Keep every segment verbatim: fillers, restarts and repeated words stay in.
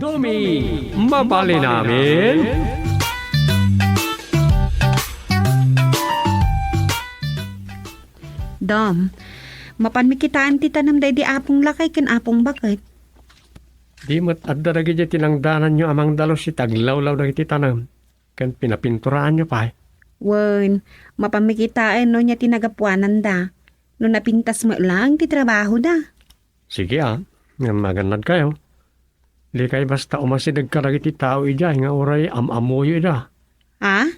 Tumi, mabalin amin. Dom, mapanmi kitaen ti tanem daydi Apong Lakay ken Apong Baket. Di met adda dagiti tinangdananyo a mangdalus iti aglawlaw dagiti tanem, ken pinapinturaanyo pay. Wen, mapanmi kitaen no ania ti nagapuananda, no napintas met laeng ti trabahoda. Sige a, ngem agannadkayo. Dikay basta umasideg kadagiti tao idiay nga uray am-ammoyo ida. Ha?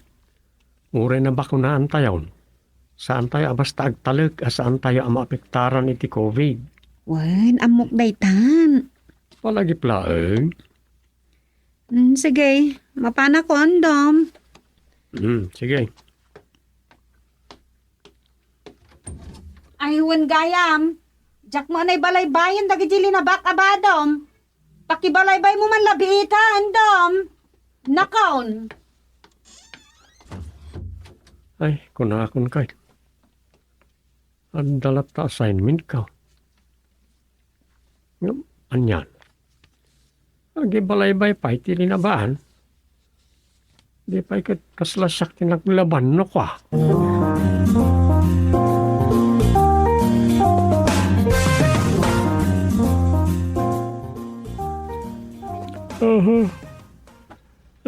Uray nabakunaantayon, saantayo a basta agtalek a saantayo a maapektaran iti covid. Wen, ammok daytan. Palagip laeng. Mm, sige, mapanakon, Dom. Mm, sige. Ay, wen gayam. Diak met naibalaybayen dagiti linabak a badom. Pakibalaybay mo man labiitan, Dom. Nakon. Ay, kunakon kay. Adda latta assignment ka. Ngem, anian? Agibalaybay pay ti linabaan. Di pay ket kasla siak ti naglaban no kua. Aha.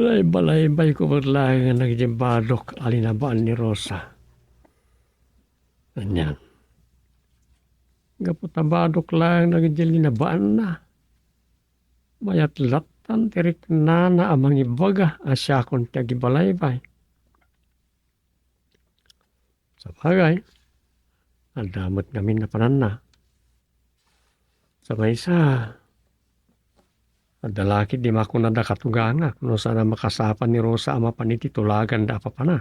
Laybalaybay ko met laeng nga nagdimbadok a linabaan ni Rosa. Anian? Gapu ta badok laeng dagiti linabaanna. Mayat lattan ti riknana a mangibaga a siakon ti agibalaybay. Sabagay, adda met ngamin napananna. Sa maysa, adda la ketdi makunada katugangak no saan a makasapa ni Rosa a mapan iti tulaganda a papana.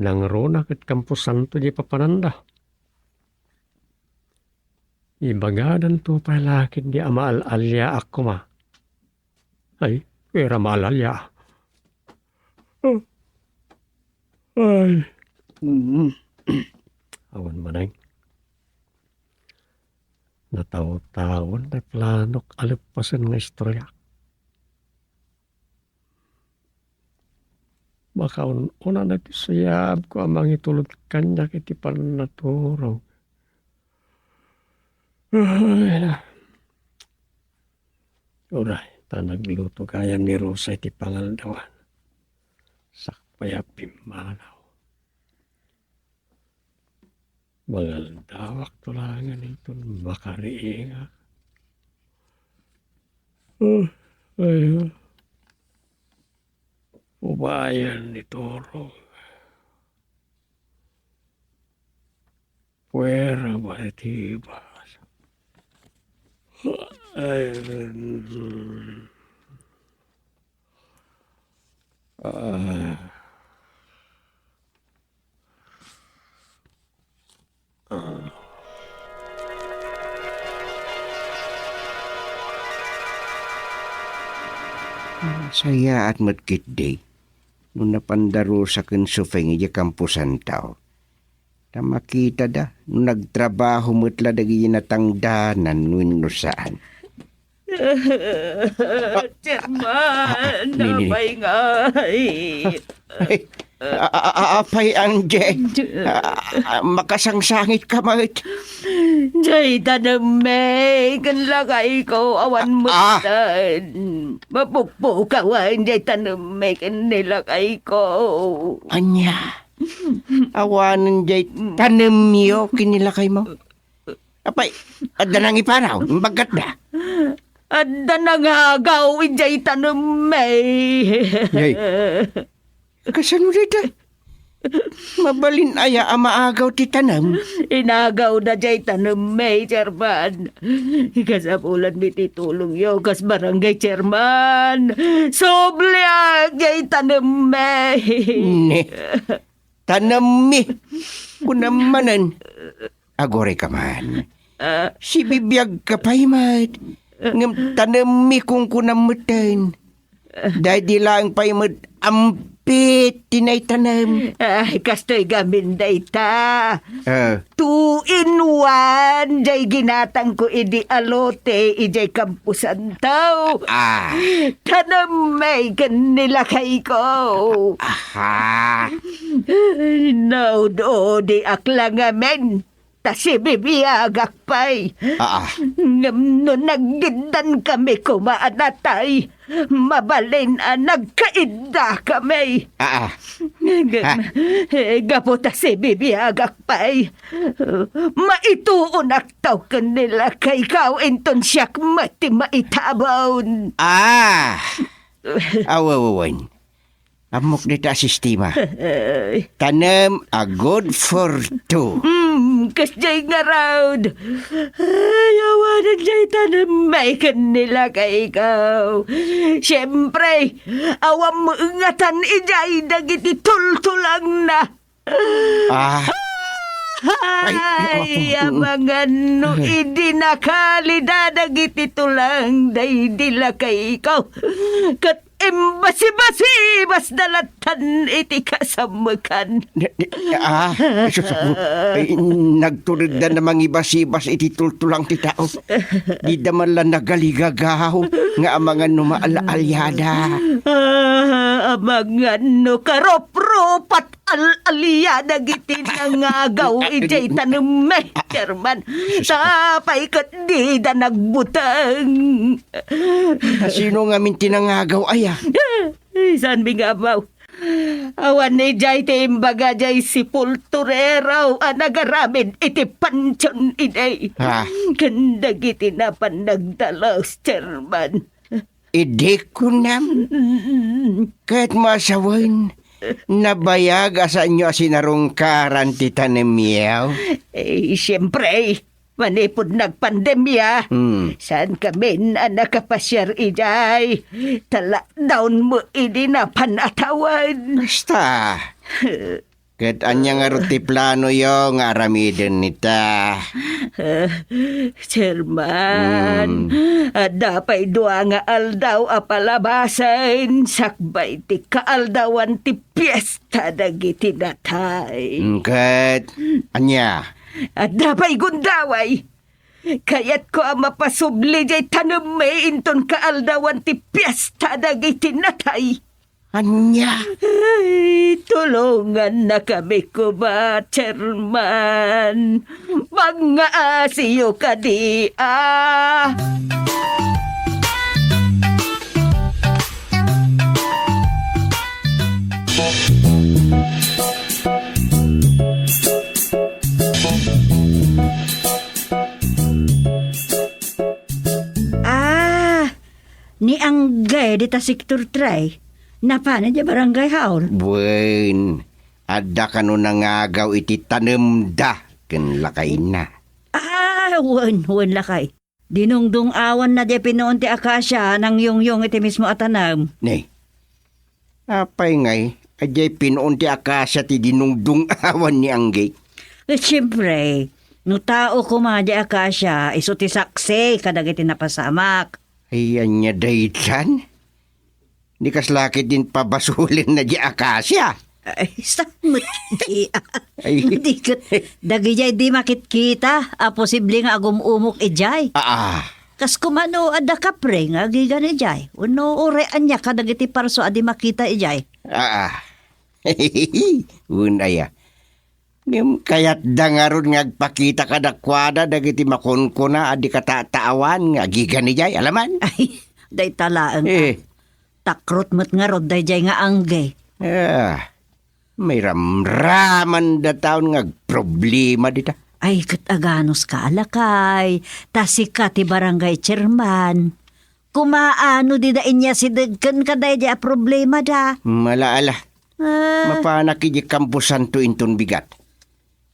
Nangruna ket kamposanto diay papananda. Ibagadanto pay la ketdi a maal-aliaak koma. Ay, kua, maal-alia. Oh. Ay. Mm. Awan manen. Nataotaon ti planok a leppasen nga istorya. Makaun-una ti sayabko a mangitulod kaniak iti pannaturo. Ay, na. Uray, ta nagluto gayam ni Rosa iti pangaldawan. Sakbay a pimmanaw. Mangaldawakto laengen iton makariingak. Oh, ay, ah. Ubayan ni Toro. Puera ba iti ibas? Ay, mm. Ah. Ah. Sayaat met ketdi no napan da Rosa ken Sofeng idiay kamposantaw. Ta makitada no nagtrabaho met la dagiti natangdanan wenno saan. Chairman, ah, Nini. Apay ngay? Ay, a-, a-, a-, apay, Angie? A-, a-, makasangsangitka met. Jay tanemmi, ken lakayko, awan met Ah. tan. Mapukpukawan jay tanemmi ken ni lakayko. Ania? Awanen jay tanemyo ken ni lakaymo? Apay, adda nangipanaw, imbagkatda. Adda nangagaw idiay tanemmi. Yay. Kasano dayta? Mabalin aya a maagaw ti tanem? Inagawda jay tanemmi, Chairman. Ikasapulanmi ti tulongyo kas barangay chairman. Subliak jay tanemmi. Ne. Tanemmi. Kunam manen. Aguray ka man. Ah. Sibibiag ka pay met. Ngem tanemmi kunkunam metten. Daydi laeng pay met ampi Hapit ti naitanem. Ay, kastoy gamin dayta. Ah. Two in one, jay ginatangko idi a lote, ijay kampusanto. Ah. Tanem met ken ni lakayko. Aha. Ay, naud-udiak la ngamin. Ta sibibiagak pay. Aa. Ngem no nagdiddan kami koma a natay, mabalin a nagkaidda kami. Aa. Ngem, Ha? gapu ta sibibiagak pay, maituonakto ken ni lakayko inton siak met ti maitabon. Ah! Awawawan. Ammok dita a sistema. Tanem a good for two. Hmm, kasjay ngarud. Ay, awanen jay tanem met ken ni lakayko. Siempre, awan met ngatan ijay dagiti tultulangna. Ah. Ay, Ay, amangan no idi nakalida dagiti tulang daydi lakayko. Ket imbasibasibasda lattan iti kasammekan. Di, di, ah, ay, sus, ako. Ay, nagturedda na mangibasibas iti tultulang ti tao. Dida man la nagaligagaw nga amangan no maal-aliada. Ah, amangan no karoprupat al-alia dagiti nangagaw idiay tanem, Chairman. Sapay ket dida nagbuteng. Sino ngamin ti nangagaw, aya? Ay, saan mi nga ammo? Awan idiay ti imbaga diay sepulturero a nagaramid iti pantion idi. Ah. Ken dagiti napan nagdalus, Chairman. Idi kunam? Mm. Ket masawen, nabayag a saanyo a sinarungkaran ti tanemyo? Eh, siempre, manipud nagpandemia, Hmm. saankamin a nakapasiar idiay. Ta lockdown met idi napan a tawen. Basta, Ket ania ngarud ti planoyo nga aramiden ita? Chairman, Hmm. adda pay dua nga aldaw a palabasen sakbay ti kaaldawan ti piesta dagiti natay. Mm, ket ania? Adda pay gundaway. Kayatko a mapasubli diay tanemmi inton kaaldawan ti piesta dagiti natay. Ania? Ay, tulongannakami koma, Chairman. Pangngaasiyo kadi, a. Ah, ni Anggay dita Sector three. Napan idiay Barangay Hall. Wen, adda kano nangagaw iti tanemda ken lakayna? Ah, wen, wen, lakay. Dinungdung-awanna diay pinuon ti akasia a nangyungyong iti mismo a tanem. Ne, apay ngay, a diay pinuon ti akasia ti dinungdung-awan ni Anggay? Ket siempre, no tao koma diay akasia, isu ti saksi kadagiti napasamak. Ay, ania daytan? Di kasla ket din pabasolenna diay akasia. Ay, sa met di. Ay. Di ket dagidiay di makitkita a posible nga agum-umok idiay. Aa. Kas koma no adda kapre nga agigan idiay. Wenno uray ania kadagiti parso a di makita idiay. Aa. Wen aya. Ngem kayatda ngarud nga agpakita kadakuada dagiti makunkuna a di katataawan nga agigan idiay, alaman? Ay, dayta laeng. Eh. Takrot met ngarud daydiay nga Anggay. Ah, mairamramanda taon nga agproblema dita. Ay, ket aganuska, lakay, ta sika ti barangay chairman. Koma no dida inyasideg kenka daydiay a problemada. Mala, ala. Ah. Mapanak idiay kamposanto inton bigat.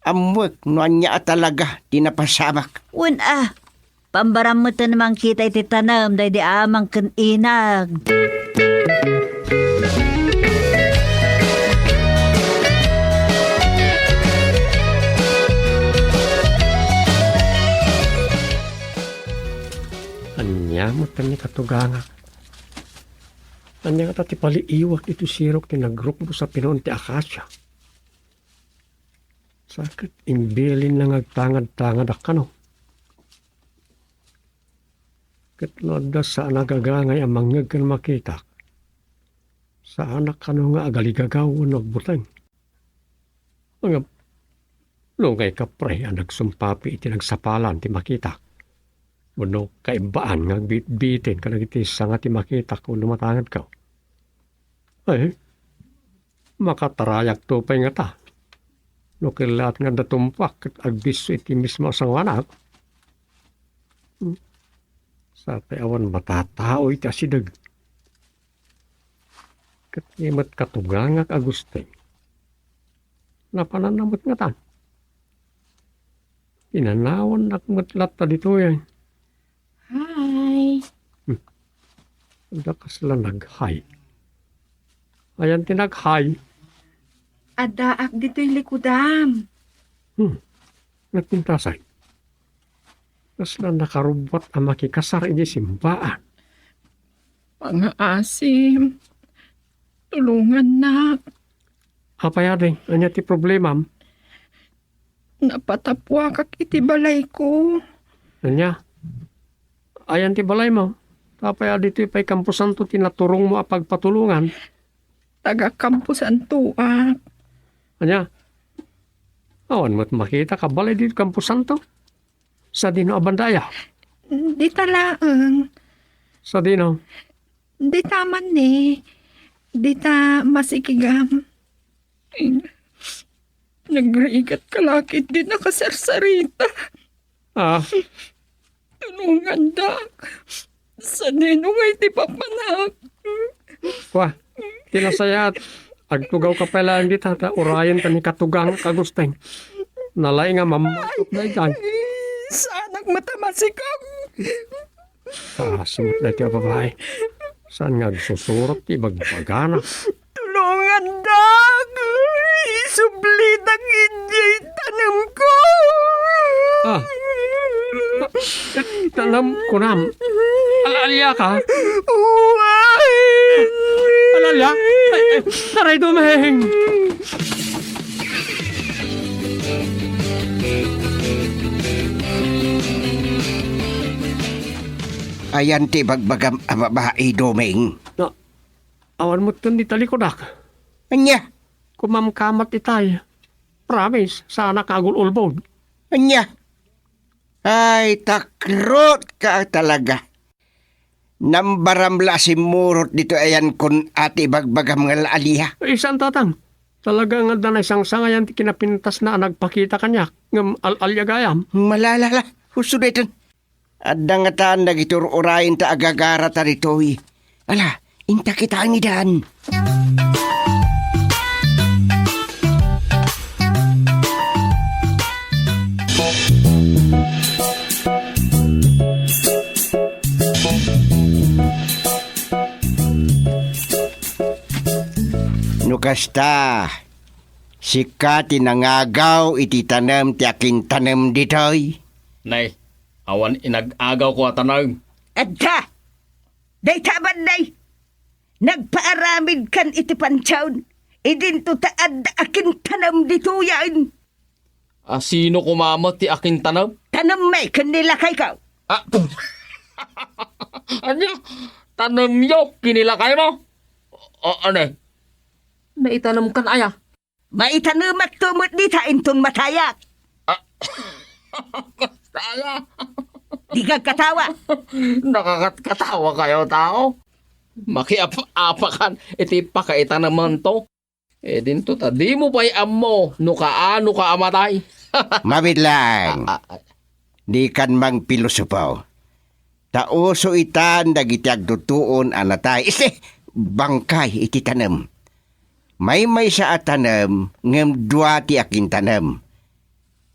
Ammoek no ania a talaga ti napasamak. Wen a, pambaram metten mangkita iti tanem daydi amang ken inag. Ania metten ni katugangak? Ania ngata ti paliiwak iti sirok ti nagrukbos a pinuon ti akasia? Sa ket imbilinna nga agtangad-tangadak kano. Ket no adda saan a gagangay a mangngeg ken makitak, saanak kano nga agaligagaw wenno agbuteng. Ngem, nungay ka, pre, a nagsumpapi iti nagsapalan ti makitak, wenno kaibbaan nga agbitbitin kadagiti sanga ti makitak wenno matangedka? Ay, makatarayakto pay ngata no kellaat nga adda tumpak ket agbisio iti mismo a sangoanak. Hmm. Sapay awan matatao iti asideg. Ket ni met katugangak a Agustin, napananna met ngatan. Pinanawannak met latta ditoy. Hi. Hmm. Adda kasla nag-hi. Ayan ti nag-hi. Addaak ditoy likudam. Hmm. Nagpintasay. Kasla nakarubbuat a makikasar iti simbaan. Pangaasim, tulongannak. Apay adi, ania ti problemam? Napatapuakak iti balayko. Ania? Ayan ti balaymo? Apay adi ti pay kamposanto ti naturongmo a pagpatulongan? Taga-kamposantoak. Ania? Awan met makitak a balay ditoy kamposanto? Sadino a banda aya? Dita laeng. Sadino? Dita man ni. Dita masikigam. Nagrigat ka lakit di nakasarsarita. Ah. Tulongandak. Sadino ngay ti papanak? Kwa, ti nasayaat, agtugawka pay laeng dita, ta urayen ta ni katugangak a Agustin. Nalaing a mammatok daytan. Saanak met a masikog. Ah, simot daytoy a babai. Saan nga agsusurot ti ibagbagana? Tulongandak! Isublitak idiay tanemko! Ah. Tanem, kunam. Al-, alia ka? Uwan! Al-, alia? Ay, ay, taray, Domeng! Ayan ti ibagbagam a babai, Domeng. Na, awan met ken di talikudak. Ania? Kumamkamat itay. Promise, saanak agul-ulbod. Ania? Ay, takrot ka talaga. Nambaram la a simmurot ditoy ayan kun ati ibagbagam nga al-alia. Ay, saan, Tatang? Talaga nga adda naisangsangayan ti kinapintasna a nagpakita kaniak, ngem al-alia gayam. Malala la, husto daytan. Adda ngatan dagiti ur-urayen ta agagarata ditoy. Ala, inta kitaendan. No kasta, sika ti nangagaw iti tanem ti akintanem ditoy? Nay, awan inag-agawko a tanem. Adda! Dayta man, nay, nagpaaramidkan iti pantion, idinto ta adda akintanem ditoyen. A, sino koma met ti akintanem? Tanemmi ken ni lakayko. Ah, ania? Tanemyo ken ni lakaymo? O, ania? Naitanemkan aya? Maitanemakto met dita inton matayak. Ah, kasta aya? Di kagkatawa. Nakakatkatawa kayo, tao. Makiap-apakan iti pakaitanemanto. Idinto ta dimo pay ammo no kaano ka a matay. Mabiit laeng. Ah, ah, ah. Dikan mangpilosopo. Ta uso itan dagiti agtutuon a natay. Iste, bangkay iti tanem. Maymaysa a tanem ngem dua ti akintanem.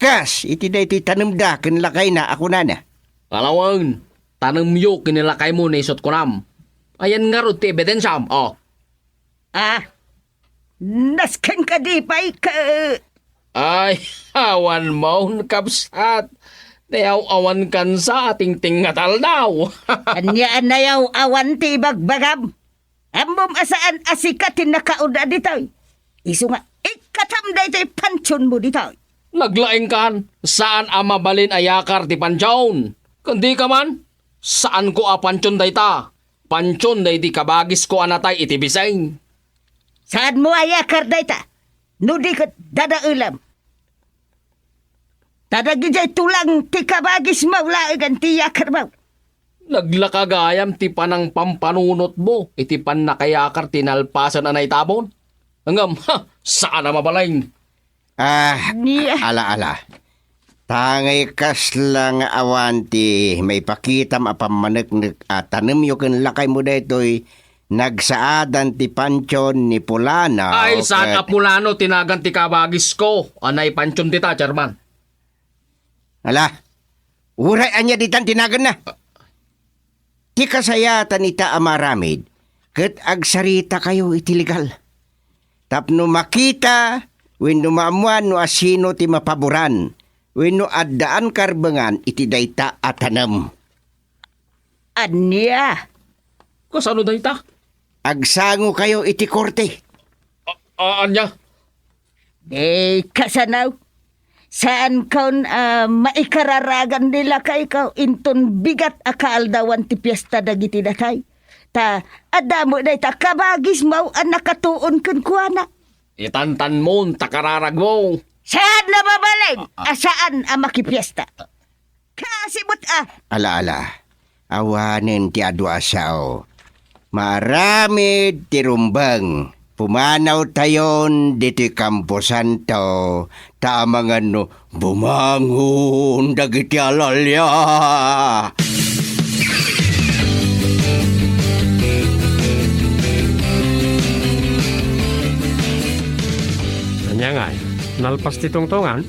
Kas iti daytoy tanemda ken lakayna a kunana, "Palawen, tanemyo ken ni lakaymo ni isut' kunam. Ayan ngarud ti ebidensiam?" Oh. Ah, nasken kadi pay ka? Ay, awan maon, kabsat. Nayaw-awan kansa a tingting nga taldaw. Ania a nayaw-awan ti ibagbagam? Ammom a saan a sika ti nakauna ditoy. Isu nga, ikkatam daytoy pantionmo ditoy. Naglaingkan, saan a mabalin a yakar ti pantion. Ken dika man, saanko a pantion dayta. Pantion daydi kabagisko a natay iti biseng. Saanmo a yakar dayta? No di ket dadaelam. Ta dagidiay tulang ti kabagismo laengen ti yakarmo. Naglaka gayam ti panangpampanunotmo iti pannakayakar ti nalpasen a naitabon. Ngem, ha, saan a mabalin. Ah, Ni- ala, ala. Tangay kasla nga awan ti maipakitam a pammaneknek a tanemyo ken lakaymo daytoy nagsaadan ti pantion ni Pulano Ay, saan ket a Pulano ti nagan ti kabagisko a naipantion dita, Chairman? Ala, uray ania ditan ti naganna. Ti kasayaatan ita a maaramid, ket agsaritakayo iti legal. Tapno makita wenno maammuan no asino ti mapaboran wenno addaan karbengan iti dayta a tanem. Ania? Kasano dayta? Agsangokayo iti korte. A-, a-, ania? Eh, kasano? Saankon a maikararagan ni lakayko inton bigat a kaaldawan ti piesta dagiti natay. Ta adda met dayta kabagismo a nakatuon kenkuana. Itantanmon ta kararagmo. Saan a mabalin a saan a makipiesta. Kaasi met a. Ala, ala. Awanen ti adu a sao. Maaramid ti rumbeng. Pumanawtayon ditoy kamposanto, ta amangan no bumangon dagiti al-alia. Ania ngay? Nalpas ti tungtongan?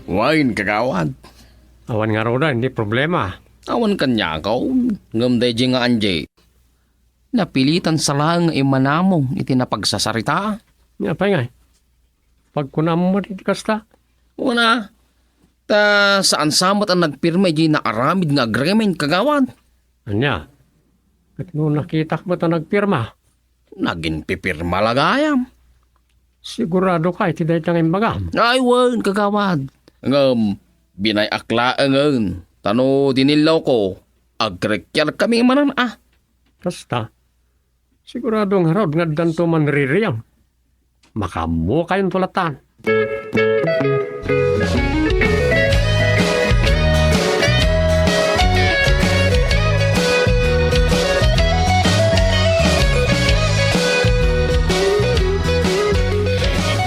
Wen, kagawad. Awan ngaruden ti problema. Awan kaniak, ngem daydiay nga Angie, napilitansa laeng nga immanamong iti napagsasarita. Apay ngay? Pagkunam met iti kasta? Wen a, ta saansa met a nagpirma idiay naaramid nga agreement, kagawad. Ania? Ket no nakitak met a nagpirma? Naginpipirma la gayam. Sigurado ka iti dayta nga imbagam? Ay, wen, kagawad. Ngem, binay-ak laengen. Ta no dinillawko, agrekkiarkami manen a. Kasta, sigurado ngarud nga addanto manririyang. Makaammokayon tulatan.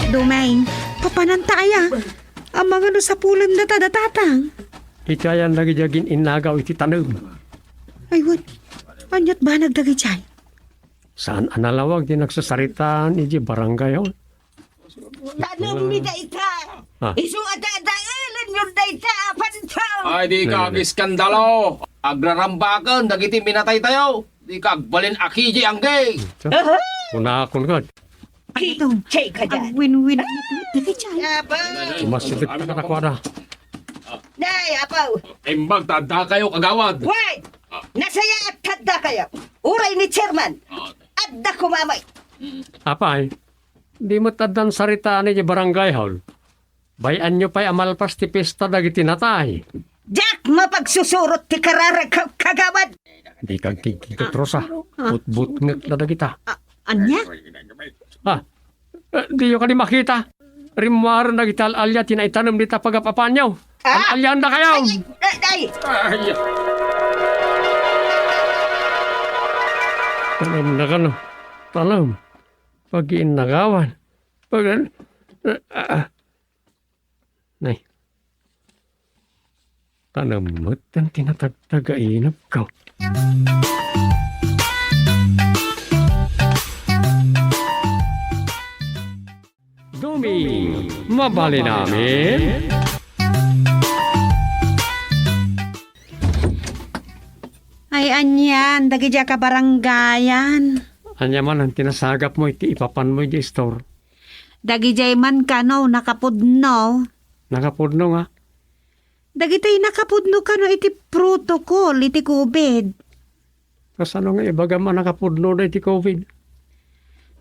Dumay, papananta aya? Amangan no sapulenda ta da tatang. Iti ayan dagiti agin-innagaw iti tanem. Ay, wen. Aniat banag dagidiay? Saan a nalawag ti nagsasaritaan iti barangay hall? Tanem mi dayta. Ah. Isu a dadaelenyon dayta a pantaw. Ay, di ka Nene. Agiskandalo. Agrarambaken dagiti minataytayo. Di ka agbalin a kiji angge. Aha. Kunakon kad. Kiji ka dyan. Agwin-win iti dagiti. Yaba. Masitek ta kadakuada. Nay, apaw. Imbag ta adda kayo, kagawad. Wait! Nasayaat ta adda kayo. Uray ni chairman. Adda kumamay. Apay, di met addan saritaan iti barangay hall. Bay-anyo pay a malpas ti pista dagiti natay. Diak mapagsusurot ti kararag ka-, kagawad. Di kagkigkigkot, Rosa. Butbutngek na dagita. Ah, ania? Ah, eh, diyo kadi makita? Rimmuaren dagiti al-alia ti naitanem dita pagap-apanyo. Ah? Al-alian dakayo. Ay, ay, ay, ay. Ay. Tanem na kano. Tanem. Pag-iinnagawan. Pag-, ah, ah. Nay. Tanem met ti natagtagainep ko. Duming, mabalin amin? Ay, anian, dagiti a kabarangayan. Ania man ti nasagapmo iti ipapanmo iti istor? Dagidiay man kano nakapudno. Nakapudno nga? Dagitoy nakapudno kano iti protocol iti covid. Kasano nga ibagam a nakapudnoda iti covid?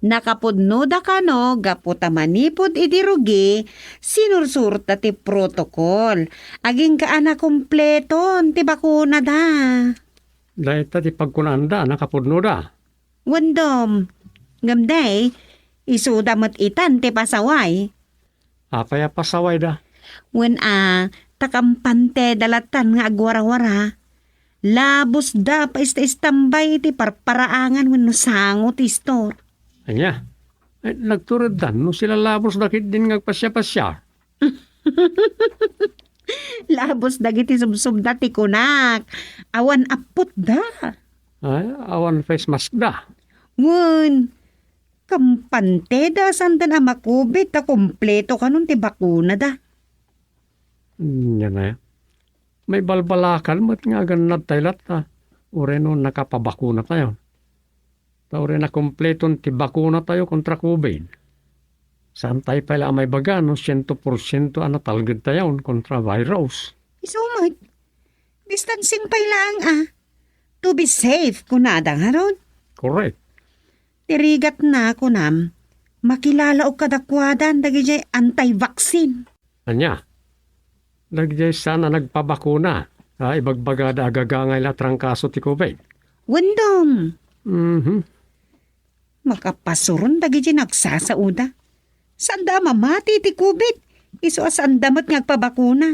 Nakapudnoda kano gapu ta manipud idi rugi, sinursurta ti protocol. Agingga a nakumpleton ti bakunada. Dayta ti pagkunaanda a nakapudnoda. Wen Dom, ngem day, isuda met itan ti pasaway. Apay a pasawayda? Wen a, ta kampanteda latan nga agwarawara. Labosda a paista-istambay iti parparaangan wenno sango ti istor. Ania? Ay, nagtureddan no sila labosda ketdin nga agpasiapasiar. Labos dagiti subsubda ti kunak. Awan appotda. Ay, awan face mask da. Wen, kampanteda a sandan a makubit ta kompleto kanon ti bakunada. Ania na. Maibalbalakan met nga agannad tay latta. Uray no nakapabakuna tayo. Ta uray nakumpleton ti bakuna tayo kontra covid. Saan tayo pay la a maibaga no siento porsiento a natalged tayon kontra virus. Isu met, distancing pay laeng a. To be safe, kunada ngarud. Correct. Ti rigatna, kunam, makilalaok kadakuadan dagidiay anti-vaccine. Ania? Dagiti saan a nagpabakuna a ibagbagada a gagangay la a trangkaso ti covid? Wen Dom. Mhm. Makapasuron dagiti nagsasaoda. Saanda a mamati iti covid, isu a saanda met nga agpabakuna.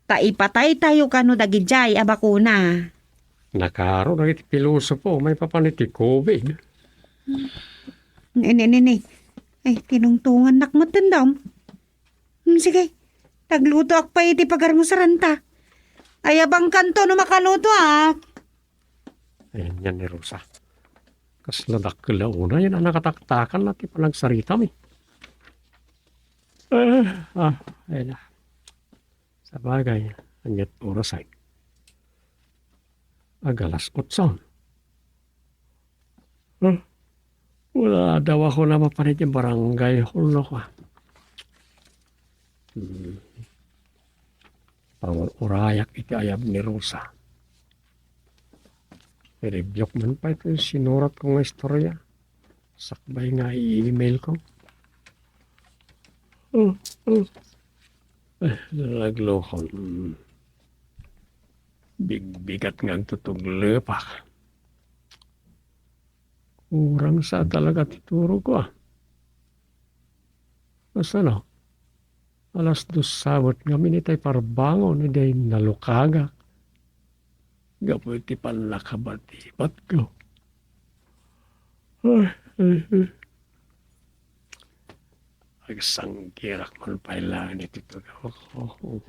Ta ipataytayo kano dagidiay a bakuna. Nakaro dagiti pilosopo maipapan iti covid. Ne, ne, ne, ne. Ay, tinungtungannak met, Dom. Hmm, sige. Taglutoak pay iti pagarmusaranta. Ayabangkanto no makalutoak. Ayan yan ni Rosa. Kasla dakkel a unay a nakataktakan na ti panagsaritami. Ah, ah, ay na. Sabagay, ania't oras ay? Ag alas otso. Huh? Wala daw ako na mapan iti barangay hall no ka. Hmm. Pangur-urayak iti ayab ni Rosa. I-review man pay iti sinurat ko nga istorya. Sakbay nga i-email ko. Oh, oh. Eh, naglokon. Hmm. Bigbigat nga agtutuglepak. Kurang sa talaga ti turo ko, ah. Kasano? Alas dos sabet ngamin itay parbangon, idiay nalukagak. Gapu iti pannakabatibatko. Ay, ay, ay. Agsanggirak man pay laeng iti tugawko.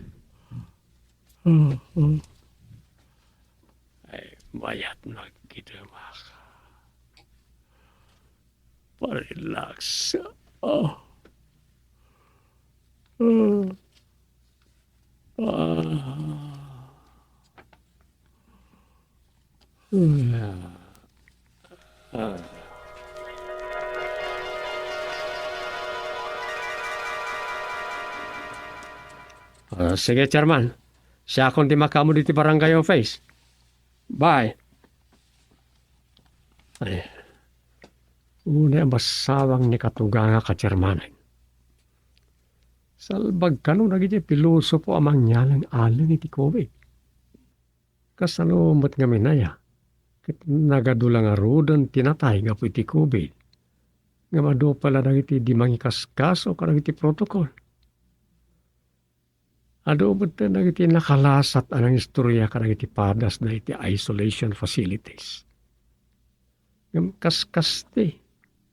Ay, mayat no agkidemak. Pa-relax. Ah. Ah. Ah. Ah. Ah, sige, Chairman. Siakon ti makaammo diti barangay office. Bye. Ay, unay a masawang ni katugangak a Chairman. Salbag kano dagiti pilosopo a mangyaleng-aleng iti covid. Kasano met ngamin aya? Ket nagadu la ngaruden ti natay gapu iti covid. Ngem adu pay la dagiti di mangikaskaso kadagiti protocol. Adu met dagiti nakalasat a nangistorya kadagiti padasda iti isolation facilities. Ngem kaskasti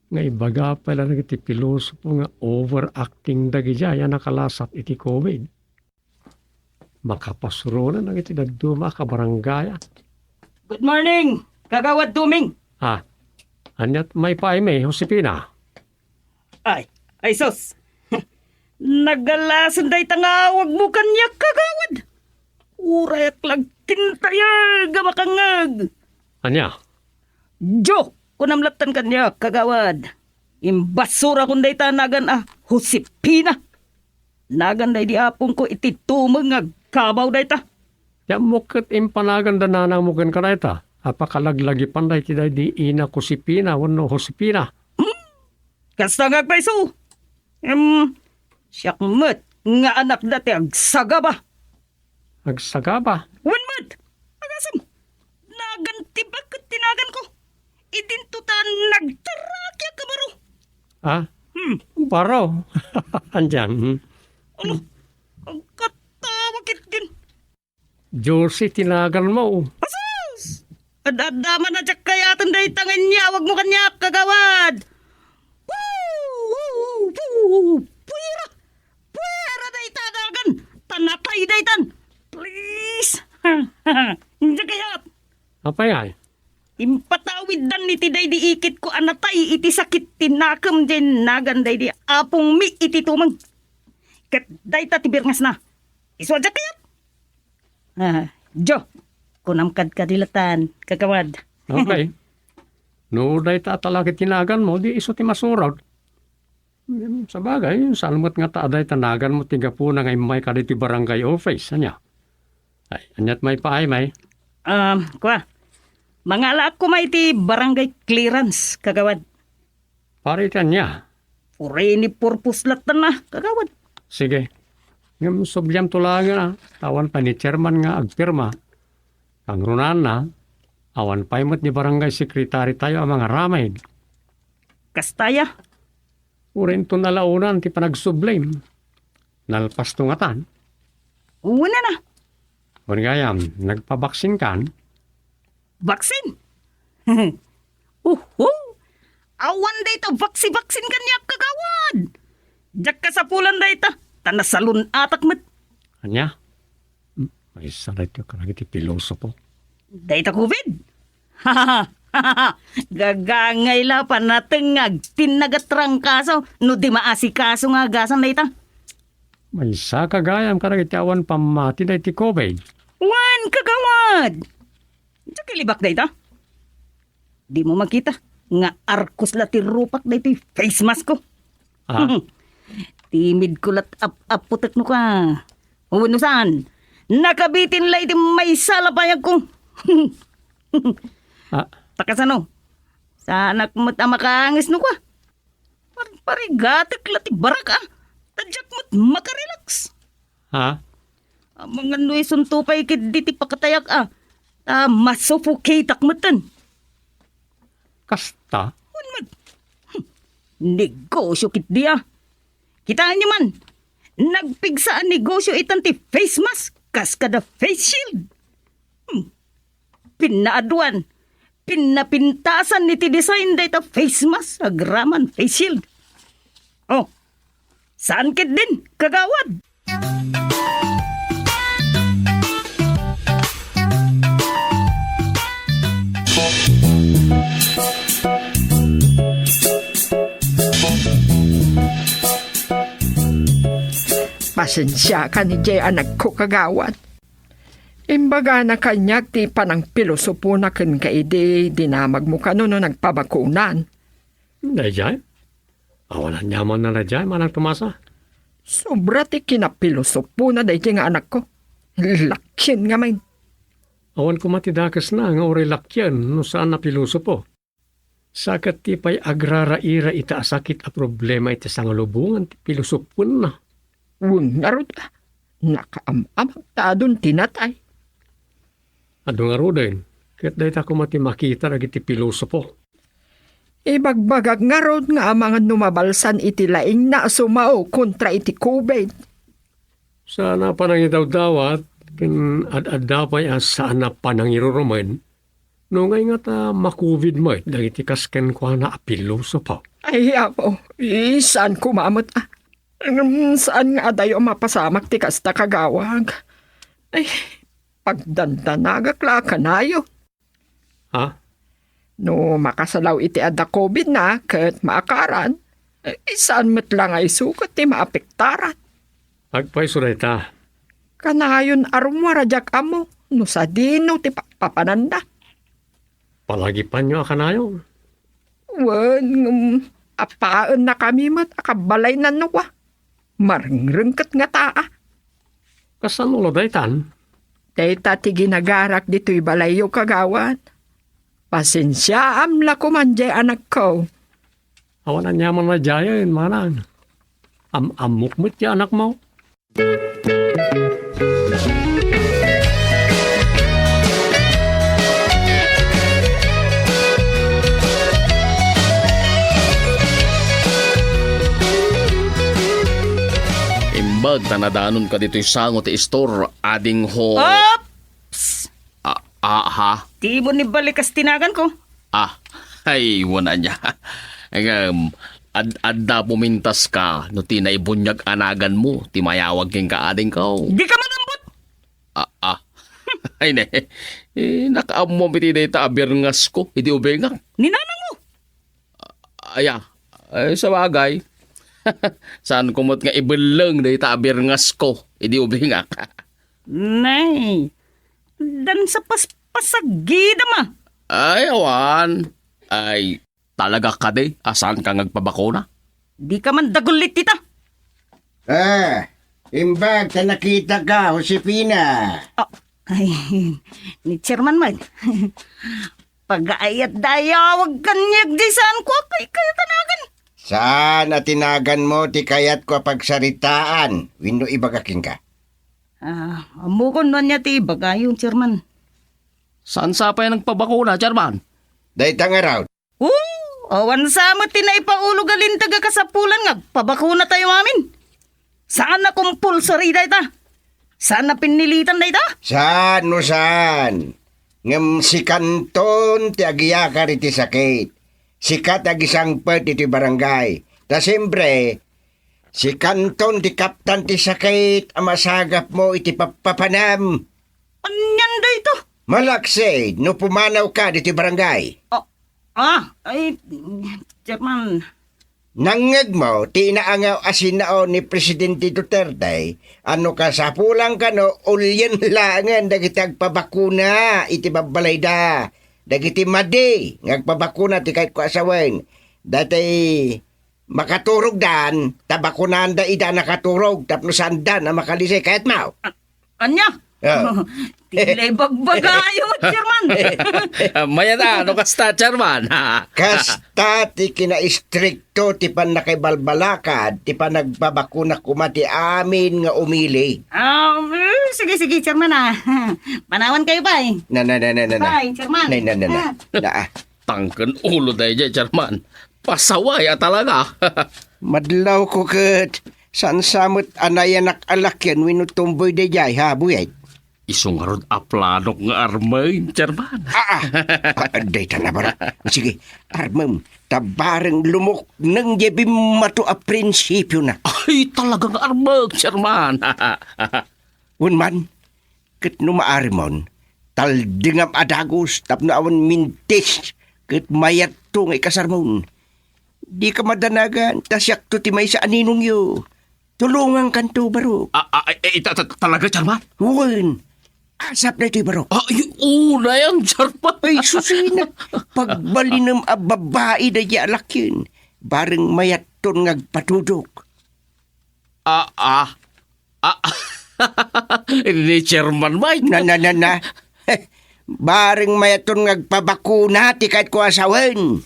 nga ibaga pay la dagiti pilosopo nga overacting dagidiay a nakalasat iti covid. Makapasuronan dagiti dadduma a kabarangay. Good morning, Kagawad Doming. Ah, ania't maipaaymi, Josefina? Ay, ay sus. Nagalasen dayta nga awagmo kaniak, Kagawad. Urayak la agtintayeg a makangngeg. Ania? Diyo, kunam lattan kaniak, Kagawad. Imbasurakon dayta nagan a Josefina. Nagan daydi apongko iti tumeng nga agkabaw dayta. Ti ammok ket impanaganda nanangmo kenka dayta. Napakalaglagipan dayta daydi ina Josefina wenno Josefina. Hmm? Kasta nga agpayso. Em, siak met nga anakda ti agsagaba. Agsagaba? Wen met! Agasem! Nagan ti baket ti naganko. Idinto ta nagtarakiak a baro. Ah? Hmm. Baro? Andiyan. Hmm. Ano? Agkatawa ketdin. Josie ti naganmo. Asus! Ad-adda man a diak kayaten dayta nga inyawagmo kaniak, kagawad. Woo! Woo! Woo! Puera! Puera dayta a nagan! Ta natay daytan! Please! Diak kayat! Apay ay? Impatawiddan iti daydi ikitko a natay iti sakit ti nakem diay nagan daydi apongmi iti tumeng. Ket dayta ti birngasna. Isu a diak kayat! Ah, Jo, kunam kadkadi latan, kagawad. Okay. No dayta a talaki ti naganmo, di isu ti masurot. Ngem, sabagay, saan met ngata a dayta naganmo ti gapuna nga immayka ditoy barangay office, ania? Ay, aniat maipaay, may? Um, kua, mangalaak koma iti barangay clearance, kagawad. Para iti ania? For any purpose latta, kagawad. Sige. Ngem subliamto laengen, a, ta awan pay ni chairman nga agpirma. Kangrunanna, awan pay met ni barangay secretary tayo a mangaramid. Kasta aya? Uray inton nalaonan ti panagsublim. Nalpasto ngatan? Wen a. Wen gayam, nagpabaksinkan? Vaccine? Uhu! Awan dayta vaksi-vaksin kaniak, kagawad! Diak kasapulan dayta, ta nasalun-atak met. Ania? Hmm, maysa daytoy kadagiti pilosopo. Dayta covid? Gagangay la panateng nga agtinnag a trangkaso no di maasikaso nga agasan dayta. Maysa kagayam kadagiti awan pammati daytoy covid. Wen, kagawad! Diak ilibak dayta. Dimo makita nga arkos la ti rupak daytoy face mask ko. Ah? Timidko la ap-aputek no ka. Wenno saan, nakabitin la iti maysa la payagko. Ah. Ta kasano? Saanak met a makaangis no ka. Parparigatek la ti barak, a. Ta diak met makarelax. Ha? Amangan no isunto pay ketdi ti pakatayak, a. Ta masuffocateak metten. Kasta? Wen met. Hmm. Negosyo ketdi, a. Kitaenyo man, nagpigsa a negosyo itan ti face mask kas kada face shield. Hmm. Pinnaaduan, pinnapintasan iti design dayta face mask agraman face shield. Oh, saan ketdin, kagawad? Pasensiakan idiay anakko, kagawad. Imbagana kaniak ti panangpilosopona kenka idi dinamagmo kano no nagpabakunan. Daydiay? Awan aniamanna daydiay, Manang Tomasa. Sobra ti kinapilosopona daydiay nga anakko. Lakien ngamin. Awan koma ti dakesna nga uray lakien no saan a pilosopo. Sa ket ti pay agraraira ita a sakit a problema iti sangalubongan ti pilosopuenna. Wen ngarud, nakaam-amag ta adun ti natay. Adu ngaruden, ket dayta koma ti makita dagiti pilosopo. Ibagbagak ngarud nga amangan no mabalsan iti laingna a sumao kontra iti covid. Saan a panangidawdawat ken ad-adda pay a saan a panangirurumen, no ngay ngata makovid met dagiti kas kenkuana a pilosopo. Ay, Apo, saan koma met, a. Ngem saan nga adayo a mapasamak ti kasta, kagawad. Ay, pagdandanagak la a kanayon. Ha? No makasalaw iti adda covid na ket maakaran, eh, saan met la nga isu ket ti maapektaran. Agpayso dayta. Kanayon a rummuar a diak ammo no sadino ti pa-, papananda. Palagipanyo a kanayon. Wen, ngem, apaennakami met a kabbalaynan no kua. Marengreng ket ngata a. Kasano la daytan? Dayta ti ginagarak ditoy balayyo, kagawad. Pasensiaam la koman, jay anakko. Awan aniaman a jayen, manang. Am-ammok met ti anakmo. Imbag ta nadanonka ditoy sango ti istor, adingho. Ops! A, a, ha? Dimo ni balikas ti naganko. Ah, ay, wen ania. Ngem, ad-, adda pumintaska no ti naibuniag a naganmo ti mayawag kenka, adingko. Dika manambut! Ah, ah. Ay, ne. Eh, nakaammom iti dayta a birngasko, idi ubingak. Ni nanangmo? Aya, eh, sabagay. Saanko met nga ibelleng dayta a birngasko, idi ubingak. Nay, dan sa paspasagidam a. Ay, awan. Ay, talaga kadi a saanka nga agpabakuna? Dika man dagullit dita. Ah, imbag ta nakitaka, Josefina. Ah, ay, ni Chairman met. Pagaayat dayawag kaniak di saanko a kaykayat a nagan. Saan a ti naganmo ti kayatko a pagsaritaan wenno ibaga kenka? Ah, ammokon no ania ti ibagayo, Chairman. Saan sa pay a nagpabakuna, Chairman? Dayta ngarud. Oh, awan sa met ti naipaulo a linteg a kasapulan nga agpabakunatayo amin. Saan a compulsory dayta. Saan a pinnilitan dayta. Saan no saan. Ngem sikanton ti agyakar iti sakit. Sika ti agisangpet iti barangay. Ta siempre, sikanton ti kaptan ti sakit a masagapmo iti pappapanam. Anian dayta? Malaksid no pumanawka ditoy barangay. Ah, ah, ay, Chairman. Nangngegmo ti inaangaw a sinaon ni Presidente Duterte a no kasapulan kano, ulien laengen dagiti agpabakuna iti babbalayda, dagiti madi nga agpabakuna ti kayatko a sawen. Daytoy makaturogdan, ta bakunaanda ida a nakaturog tapno saandan a makalisay. Kayatmo? A-, ania? Ah. Ti la ibagbagayo, Chairman. Mayat a no kasta, Chairman. Kasta ti kinaistrikto ti pannakaibalbalakad ti panagpabakuna koma ti amin nga umili. Ah, eh, sige, sige, Chairman, ah. Panawankayo pay. Na, na, na, na, na, na. Bye, Chairman. Na, na, na, na. Ah. Na, ah. Tangken ulo daydiay, Chairman. Pasaway a talaga. Madlawko ket saan sa met a nayanak a lakian wenno tomboy daydiay, ha, Buyet? Isu ngarud a planok nga armen, Chairman. Ah, ah. Ah, dayta na, baro. Sige, armem. Ta bareng lumukneng diay bimmato a prinsipiona. Ay, talaga nga armen, Chairman. Wen man, ket no maaremon, taldingam a dagus tapno awan mintis ket mayatto nga ikasarmon. Dika madanagan ta siakto ti maysa a ninongyo. Tulongankanto, baro. Ah, ah, eh, eh, ta-, ta-, talaga, Chairman? Wen. Asap daytoy, baro. Ah, ay, unayan, Chairman. Ay, susina. Pagbalinem a babai daydiay a lakien. Bareng mayatton nga agpatudok. Ah, ah. Ah, ni Chairman Mike. Na, na, na, na. Bareng mayatton nga agpabakuna ti kayatko a sawen.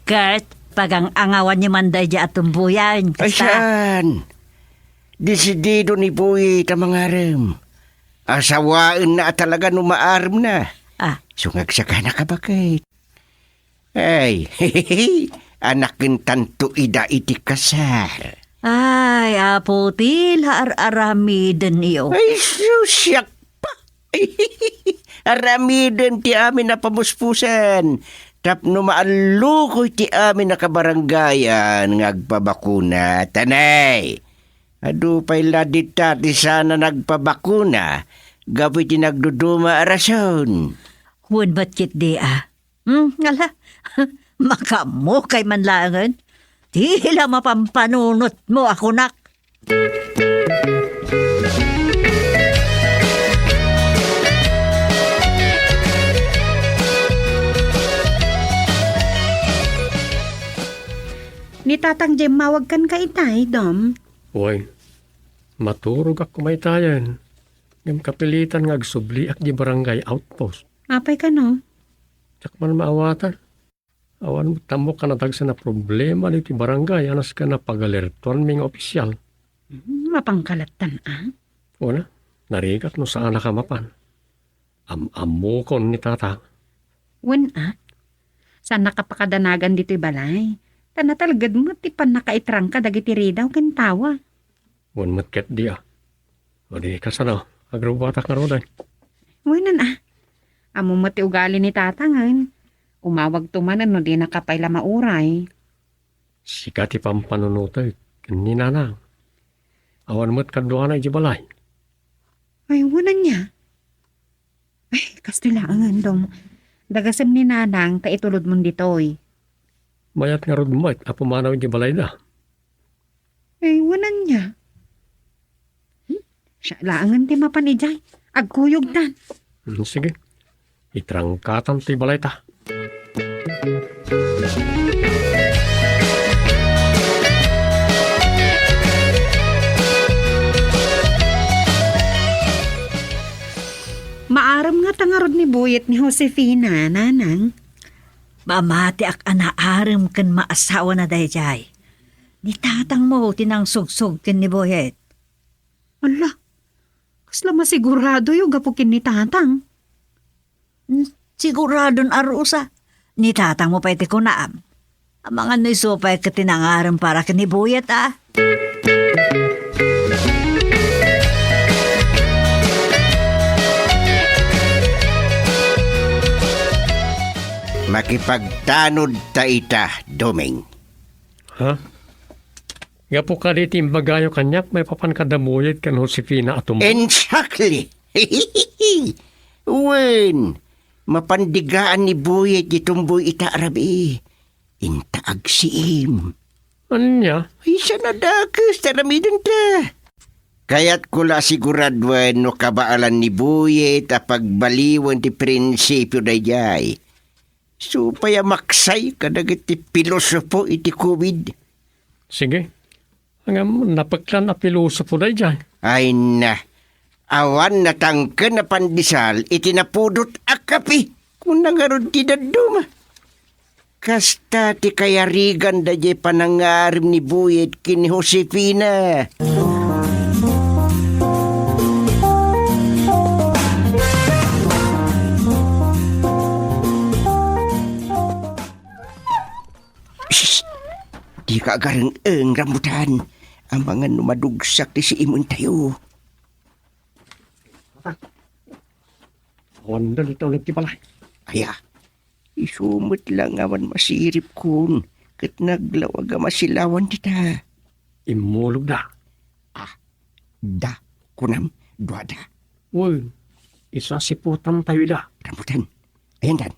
Ket pagang-angawanyo man daydiay a tumboyan, kasta? Ay, saan? Desidido ni Boy ta mangarem. Asawaenna a talaga no maaremna. Ah. Isu nga agsakana ka, baket. Ay, anakentanto ida iti kasar. Ay, Apo, ti la ar-aramidenyo. Ay, sus, siak pa. Aramiden ti amin a pamuspusan. Tapno maallukoy ti amin a kabarangayan nga agpabakuna. Tanay, adu pay la dita ti saan a nagpabakuna gapu iti nagduduma a rason. Wen met ketdi a. Hmm, ala, makaammo kay man laengen. Ti la mapampanunotmo a kunak. Ni Tatang Jem mawagkan ka itay, Dom. Wen, maturogak koma itayen. Ngem kapilitan nga agsubliak di barangay outpost. Apay kano? Diak man maawatan. Awan met ammok a nadagsen a problema ditoy barangay a nasken a pagalertuanmi nga opisyal. Hmm, mapangkalattan, a? Wen a, narigat no saanak a mapan. Am-ammokon ni Tatang. Wen a, saannak a pakadanagan ditoy balay. Ta natalged met ti pannakaitrangka dagiti ridaw ken tawa. Wen met ketdi a. O di kasano, agrubbuatak ngaruden. Wen a. Ammom met ti ugali ni Tatangen. Umawagto manen no dinaka pay la mauray. Sika ti pampanunotek ken ni Nanang. Awan met kaduana idiay balay. Ay, wen ania? Ay, kastoy laengen, Dom. Dagasem ni Nanang ta itulodmon ditoy. Mayat ngarud met a pumanaw idiay balayda. Ay, wen ania? Hmm? Siak laengen ti mapan idiay. Agkuyogtan. Hmm, sige. Itrangkatan ti balayta. Maarem ngata ngarud ni Buyet ni Josefina, Nanang? Mamatiak a naarem ken maasawana daydiay. Ni Tatangmo ti nangsugsog ken ni Buyet. Ala, kasla masiguradoyo gapu ken ni Tatang. Hmm, siguradon a Rosa. Ni Tatangmo pay ti kunam. Amangan no isu pay ket ti nangarem para ken ni Buyet a. Makipagtanod ta ita, Doming. Ha? Gapu kadi ti imbagayo kaniak maipapan kada Buyet ken Josefina a tumpo? Exactly! Wen, mapandigaan ni Buyet ti tumboy ita a rabii. Inta agsiim. Ania? Ay, saan a dakes ti aramidenta. Kayatko la a siguraduen no kabaelan ni Buyet a pagbaliwen ti prinsipio daydiay. Isu pay a maksay kadagiti pilosopo iti COVID. Sige. Ngem napeklan a pilosopo daydiay. Ay na, awan natangken a pandesal iti napudot a kape. Kuna ngarud ti dadduma. Kasta ti kayarigan daydiay panangarem ni Buyet ken ni Josefina. Shh! Dika agareng-eng, rambutan. Amangan no madugsak ti siimentayo. Awan dagiti ulog ti balay. Aya, isu met la nga awan masiripkon ket naglawag a masilawan dita. Immulogda. Ah, da, kunam, duada. Wen, isasiputantayo ida. Rambutan. Ayandan.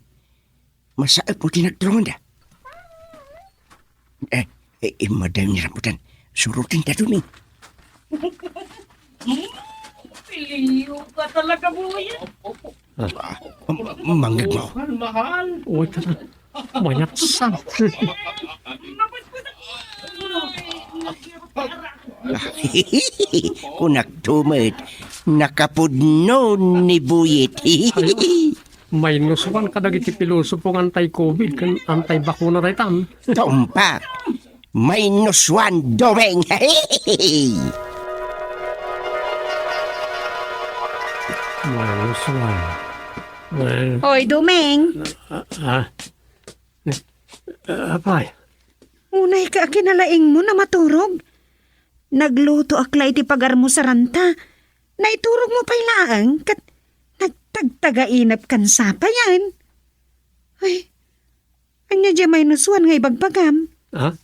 Masaekmo ti nagturonganda. Eh, eh, immadayo ni rambutan. Surotenta, Doming. Pilio ka talaga, Buyet. Ah, ma-, mangngegmo. Mahal. Uy, tara. Mayat sa. Kunakto met, nakapudno ni Buyet. Ay, minus one kadagiti pilosopo nga anti-COVID ken anti-bakuna daytan. Tumpak, minus one, Doming. Minus one. Well, Hoy, Doming! Ah, ah. Ah, apay? Unay ka a kinalaingmo a maturog? Naglutoak la iti pagarmusaranta. Naiturogmo pay laeng ket nagtagtagainep kan sapayan. Ay, ania diay minus one nga ibagbagam? Ha?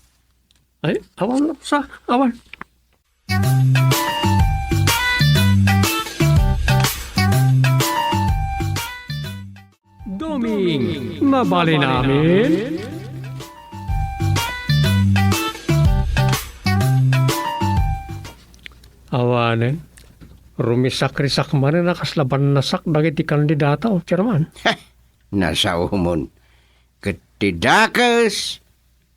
Ay, awan, sa, awan. Doming, mabalin amin? Awanen, rumisak-risak manen a kasla bannasak dagiti kandidata, o chairman. Heh, nasaomon. Ket ti dakes,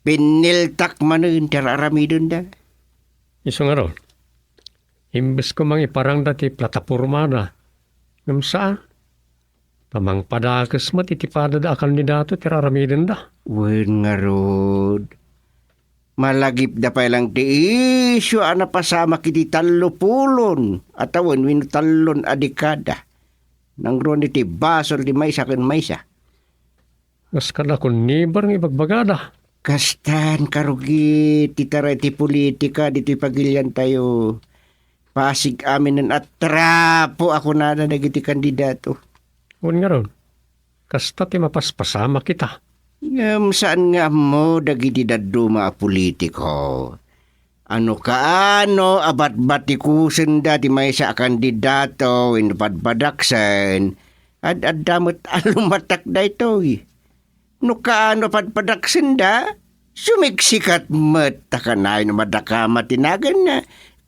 Pinniltak manen ti ar-aramidenda. Isu ngarud, imbes ko mangiparangda ti platapormada, ngem saan. Ta mangpadakes met iti padada a kandidato ti ar-aramidenda. Wen ngarud, malagipda pay lang ti isyu a napasamak iti tallo pulon a tawen wenno tallon a dekada. Nangruan iti basol ti maysa ken maysa. Kas kada kunnibar nga ibagbagada. Kastan karugi ti taray ti politika ditoy pagiliantayo. Pasig aminen a trapo a kunada dagiti kandidato. Wen ngarud, kasta ti mapaspasamak ita. Ngem saan nga ammo dagiti dadduma a politiko. A no kaano a batbatikusenda ti maysa a kandidato wenno padpadaksen, ad-adda met a lumatak daytoy. No kaano a padpadaksenda, sumiksikat met ta kanayon a madakama ti naganna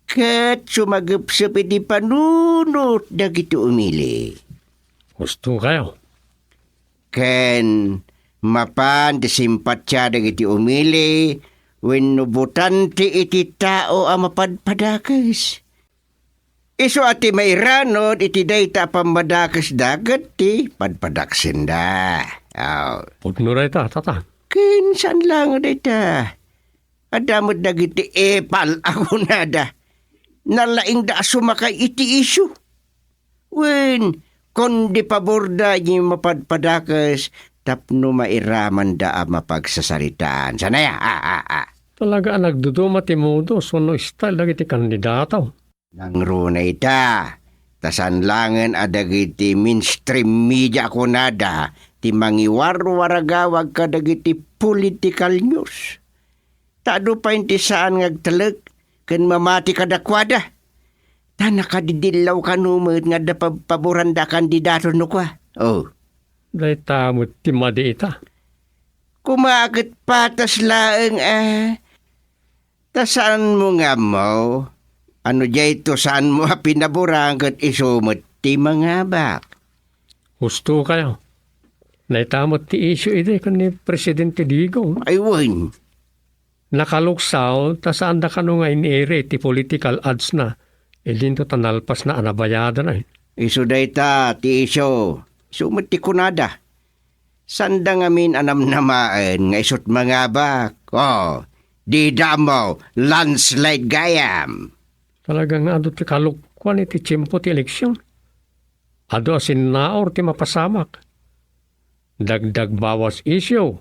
ket sumagepsep iti panunot dagiti umili. Husto kayo. Ken mapan ti simpatia dagiti umili wenno botante iti tao a mapadpadakes. Isu a ti mairanod iti dayta a pammadakesda ket ti padpadaksenda. Aw. Pudno dayta, tata. Ken saan laeng dayta. Adda met dagiti epal a kunada. Nalaingda a sumakay iti isyu. Wen, kundi paborda diay mapadpadakes tapno mairamanda a mapagsasaritaan. Saan aya? Ah, ah, ah. Talaga a nagduduma ti modus wenno style dagiti kandidato. Nangruna ita, ta saan laengen a dagiti mainstream media a kunada ti mangiwarwaragawag kadagiti political news. Ta adu pay ti saan nga agtalek ken mamati kadakuada. Ta nakadidillaw kano met nga adda pab-, paboranda a kandidato no kua. Oh. Dayta met ti madi ita. Koma ket patas laeng a. Ta saanmo nga ammo? Ano diay to saanmo a pinaboran ket isu met ti mangabak? Husto kayo. Dayta met ti isyu idi ken ni Presidente Digong. Ay, wen. Nakaluksaw ta saanda kano nga in-iri ti political ads na, idinto ta nalpasna a nabayadan ay. Isu dayta ti isyu. Isu met ti kunada. Saanda ngamin a namnamaen nga isut mangabak. Oh, dida ammo, landslide gayam. Talaga nga adu ti kalukkuan iti tiempo ti eleksyon. Adu a sinnaur ti mapasamak. Dagdagbawas isyu.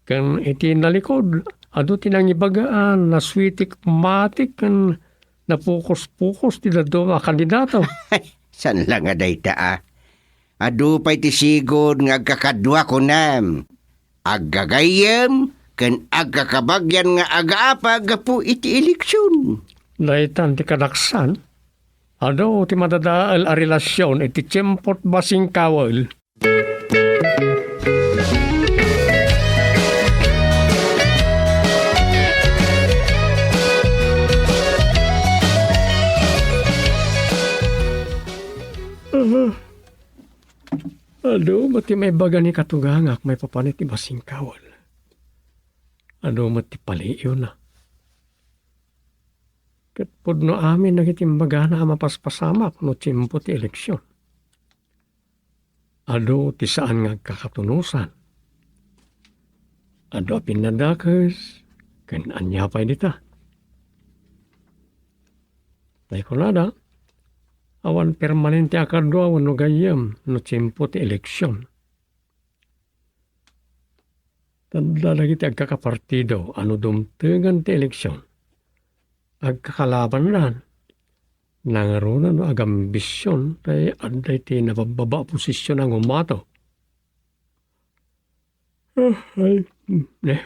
Ken iti nalikud, adu ti nangibagaan, naswitik matik ken napukospukos ti dadduma a kandidato. Saan la nga dayta a? Adu pay ti sigud nga agkakadua kunam. Aggagayyem ken agkakabagian nga agaapa gapu iti eleksyon. Daytan ti kadaksan. Adu ti madadael a relasion iti tiempot basingkawen. Aha. Adu met ti maibaga ni katugangak maipapan iti basingkawen. Adu met ti paliiwna. Ket pudno amin dagiti imbagana a mapaspasamak no tiempo ti eleksyon. Adu ti saan nga agkakatunosan. Adu a pinnadakes ken ania pay dita. Tay kunada, awan permanente a kadua wenno gayyem no tiempo ti eleksyon. Tadda dagiti agkakapartido a no dumtengen ti eleksyon, agkakalabandan, nangruna no agambision tay adda iti nababbaba a posisyon a ngumato. Ah, ay, mm, eh.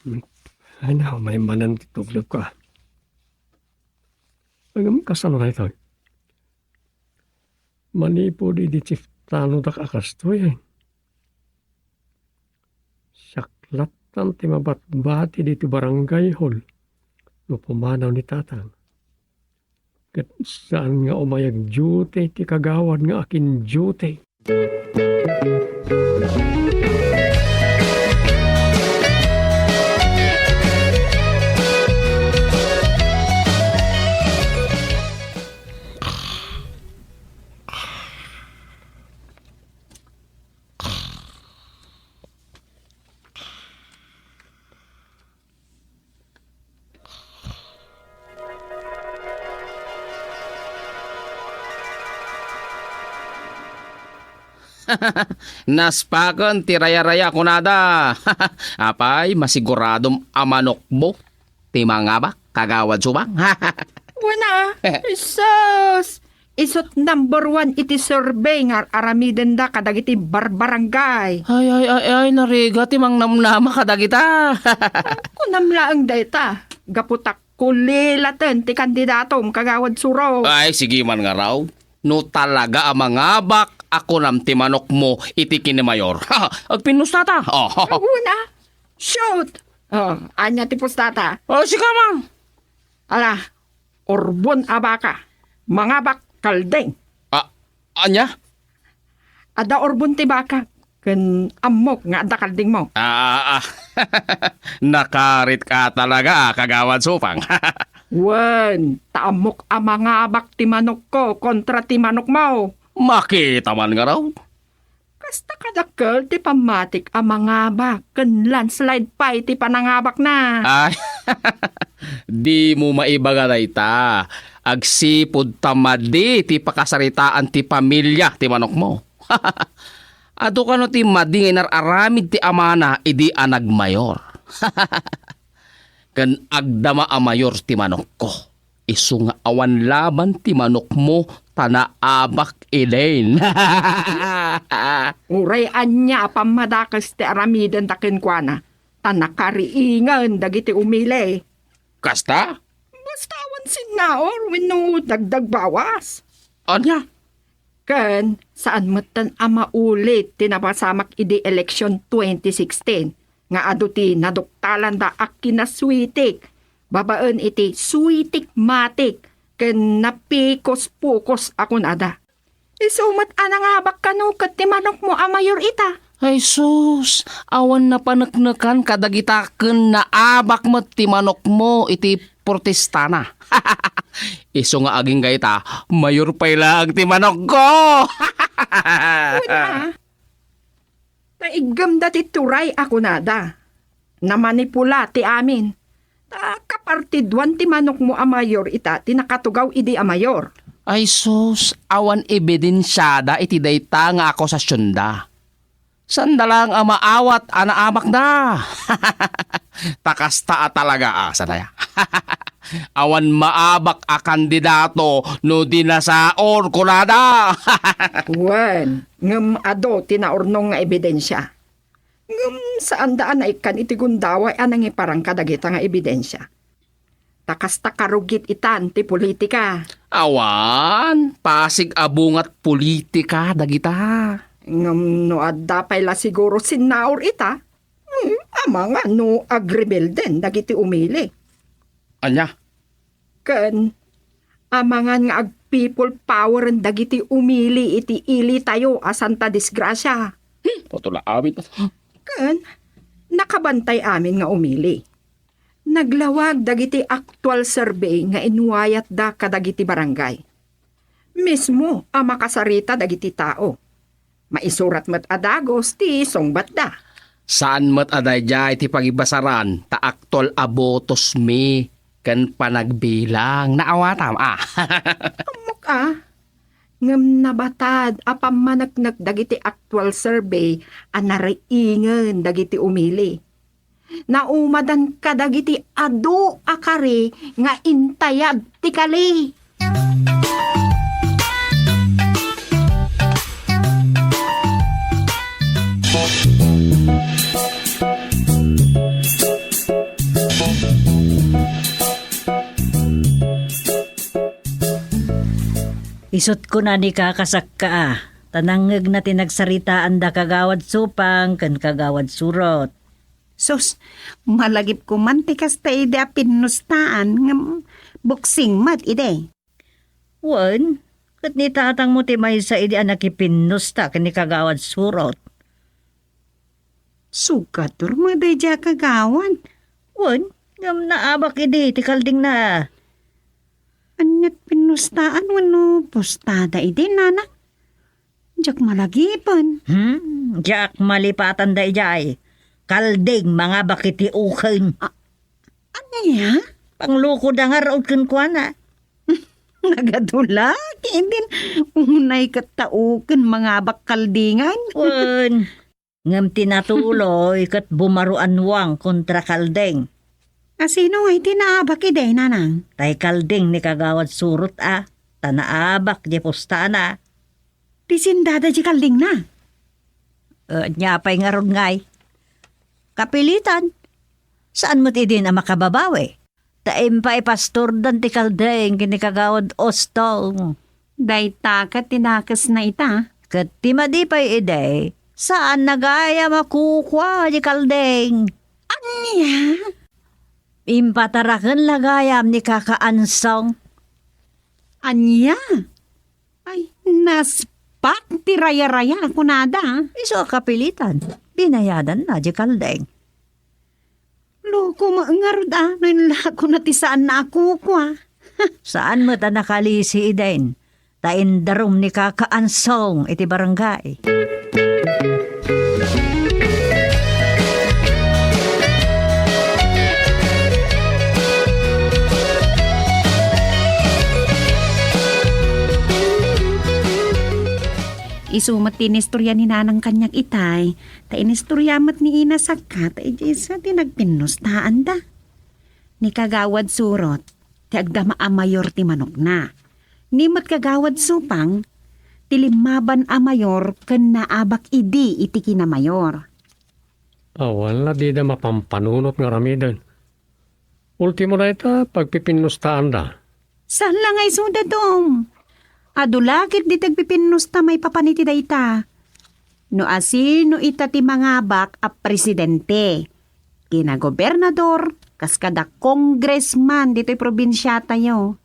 Mm. Ay, na, may manan ti tuglok ko, ah. Agam kasano na ito? Manipud idi chief tano dak a kastoy, eh. Siak lattan ti mabatbati diti barangay hall no pumanaw ni tatang. Ket saan nga umayag duty ti kagawad nga akin duty. Naspaken ti raya-raya kunada. Apay, masiguradom a manokmo ti mangabak, Kagawad Supang? Wen a, Jesus! Isut' number one iti survey nga ar-aramidenda kadagiti barbarangay. Ay, ay, ay, ay, narigat ti mangnamnama kadagita. Kunam laeng dayta, gapu ta kulilaten ti kandidatom, Kagawad Suro. Ay, sige man ngarud. No talaga a mangabak a kunam ti manokmo iti ken ni Mayor, agpinnustata. Oh. Wen a. Shoot! Oh, ania ti pustata? Oh, sika man. Ala, urbon a baka. Mangabak, kalding. Ah, ania? Adda urbon ti baka, ken ammok nga adda kaldingmo. Ah, ah. Nakaritka talaga, Kagawad Supang. Wen, ta ammok a mangabak ti manokko kontra ti manokmo. Makita man ngarud. Kasta kadakkel ti pammatik a mangabak ken landslide pay ti panangabakna. Ay, dimo maibaga dayta. Agsipud ta madi ti pakasaritaan ti pamilia ti manokmo. Adu kano ti madi nga inar-aramid ti amana idi a nagmayor. Ken agdama a mayor ti manokko. Isu nga awan laban ti manokmo ta naabak idin. Uray ania a pammadakes ti aramidenda kenkuana, ta nakariingen dagiti umili. Kasta? Basta awan sinnaur wenno dagdagbawas. Ania? Ken saan metten a maulit ti napasamak idi election twenty sixteen nga adu ti naduktalanda a kinasuitik babaen iti suitik-matik ken napikos-pukos a kunada. Isu met a nangabak kano ket ti manokmo a mayor ita. Ay sus, awan napaneknekan kadagita ken naabak met ti manokmo iti protestana. Isu nga agingga ita, mayor pay laeng ti manokko. Wen a, naiggemda ti turay a kunada. Namanipula ti amin. Ta kapartiduan ti manokmo a mayor ita ti nakatugaw idi a mayor. Ay sus, awan ebidensiada iti dayta nga akusasionda. Sanda laeng a maawat a naabakda. Ta kasta a talaga, a, sadaya. Awan maabak a kandidato no di nasaor, kunada. Wen, ngem adu ti naurnong nga ebidensia. Ngem saanda a naikkan iti gundaway a nangiparang kadagita nga ebidensia. Ta kasta karugit itan ti politika. Awan, pasig a bungat politika dagita. Ngem no adda pay la siguro sinnaur ita, hmm, amangan no agrebelden dagiti umili. Ania? Ken amangan nga ag-people poweren dagiti umili iti ilitayo a santa disgrasia. Patula amin. Ken nakabantay amin nga umili. Naglawag dagiti actual survey nga inwayatda kadagiti barangay. Mismo a makasarita dagiti tao. Maisurat met a dagus ti sungbatda. Saan met a daydiay ti pagibasaran ta aktual a botosmi ken panagbilang. Naawatam, a. Ammok, a. Ngem nabatad a pammaneknek dagiti actual survey a nariingen dagiti umili. Naumadan kadagiti adu a kari nga intayab ti kali. Isut' kuna ni kakasakka, a, ta nangngegna ti nagsaritaanda Kagawad Supang ken Kagawad Surot. Sus, malagipko man ti kasta idi a pinnustaan, ngem buksing met idi. Wen, ket ni tatangmo ti maysa idi a nakipinnusta ken ni Kagawad Surot. Sugator met daydiay a kagawad. Wen, ngem naabak idi ti kaldingna. Ania't pinnustaan wenno pustada idi, nana? Diak malagipen. Hmm, diak malipatan daydiay. Kalding mangabak iti uken. A-, ania? Panglukoda ngarud kenkuana. Nagadula, ket din unay ket tao ken mangabak kaldingan. Wen, ngem ti natuloy ket bumaruanwang kontra kalding. A, sino ngay ti naabak idi, nanang? Tay kalding ni Kagawad Surot a, ta naabak di pustaana. Ti sindada di kaldingna? Eh, ania pay ngarud ngay? Kapilitan. Saan met idin a makababawi? Ta impay pastordan ti kalding ken ni Kagawad Ostong. Dayta ket ti nakesna ita. Ket ti madi pay idi, saanna gayam a kukua di kalding. Ania? Impataraken la gayam ni Kaka Ansong. Ania? Ay, naspak ti rayaraya, kunada. Isu a kapilitan, binayadanna di kalding. Loko met ngarud a, no inlako na ti saanna a kukua. Saan met a nakalisi idin, ta indarum ni Kaka Ansong iti barangay. Isu met ti inistorya ni Nanang kaniak itay, ta inistorya met ni Ina sakka, ta idiay sa ti nagpinnustaanda. Ni Kagawad Surot, ti agdama a mayor ti manokna. Ni met Kagawad Supang, ti limmaban a mayor ken naabak idi iti kinamayor. Awan la dida mapampanunot nga aramiden. Ultimo dayta, pagpipinnustaanda. Saan la nga isu, Dadong? Adu la ket dita agpipinnusta maipapan iti dayta. No asino ita ti mangabak a presidente, kinagobernador, kas kada congressman ditoy probinsiatayo,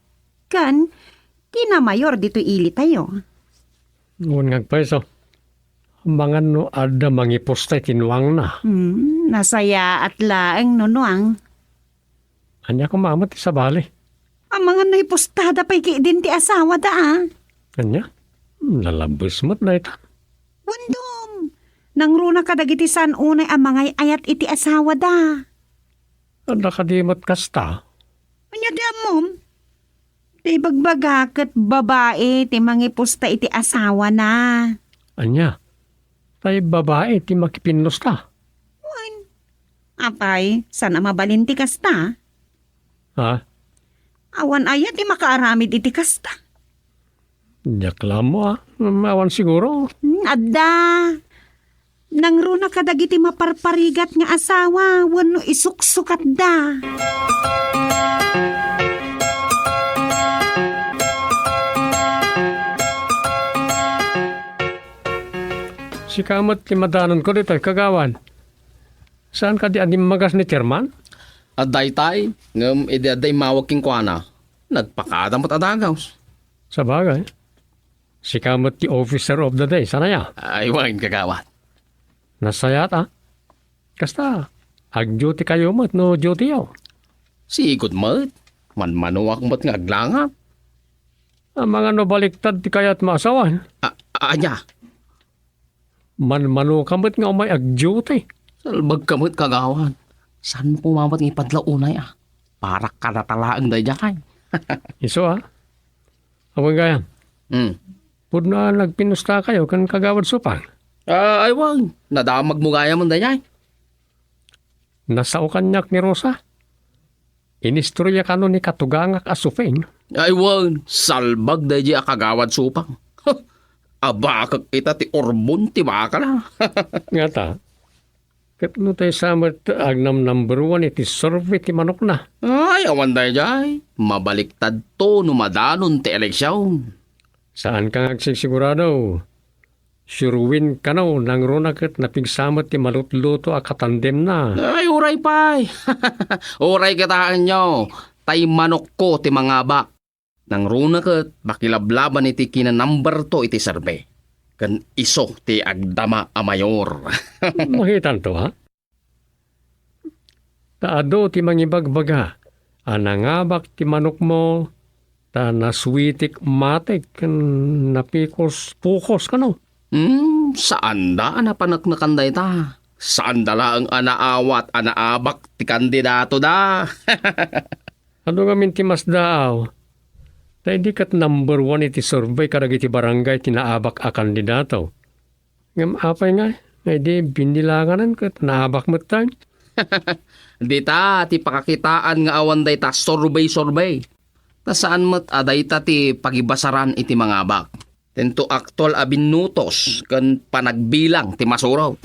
ken kinamayor ditoy ilitayo. Wen nga agpayso, amangan no adda mangipusta iti nuangna. Hmm, nasayaat laeng no nuang. Ania koma met ti sabali? Amangan no ipustada pay ketdin ti asawada, a. Ania? Nalabes met dayta. Wen, Dom, nangruna kadagiti saan unay a mangay-ayat iti asawada. Adda kadi met kasta? Ania ti ammom? Ti ibagbaga ket babai ti mangipusta iti asawana. Ania? Tay babai ti makipinnusta? Wen. Apay, saan a mabalin ti kasta? Ha? Awan aya ti makaaramid iti kasta? Diak la ammo, a. Awan siguro. Hmm, adda. Nangruna kadagiti maparparigat nga asawa wenno isuksukatda. Sika met ti madanonko ditoy, Kagawad. Saan kadi a dimmagas ni Chairman? Adda itay, ngem idi adda immawag kenkuana, nagpakada met a dagus. Sabagay, sika met ti officer of the day, saan aya? Ay, wen, Kagawad. Nasayaat, a. Kasta, ag-duty kayo met no duty yo? Sigud met. Manmanuak met nga aglangap. Amangan no baliktad ti kayat maasawan. A-, ania? Manmanoka met nga umay ag-duty. Salbagka met, Kagawad. Saan mo koma met nga ipadlaw unay, a? Para kadata laeng daydiay. Isu, a. Awan gayam. Hmm. Pudno a nagpinusta kayo ken Kagawad Supang? A, ay wen, nadamagmo gayam daydiay. Nasao kaniak ni Rosa. Inistorya kano ni katugangak a Suping. Ay wen, salbag daydiay a Kagawad Supang. Huh, abakek ita ti urbon ti bakana. Ngata, ket no tay sa met agnam number one iti survey ti manokna? Ay, awan daydiay. Mabaliktadto no madanon ti eleksion. Saanka nga agsigsigurado. Sirwin kano, nangruna ket napigsa met ti malutluto a katandemna. Ay, uray pay. Uray kitaenyo, tay manokko ti mangabak. Nangruna ket makilablaban iti kinanumber two iti survey. Ken isu ti agdama a mayor. Makitanto, ha? Ta adu ti mangibagbaga a nangabak ti manokmo, ta naswitik matik ken napikos-pukos kano. Hmm, saanda a napaneknekan dayta. Saanda laeng a naawat a naabak ti kandidatoda. Adu ngamin ti masdaaw. Ta idi ket number one iti survey kadagiti barangay ti naabak a kandidato. Ngem apay nga, nga idi binnilanganan ket naabak metten? Dita ti pakakitaan nga awan dayta survey-survey. Ta saan met a dayta ti pagibasaran iti mangabak. Dento aktual a binnutos ken panagbilang ti masurot.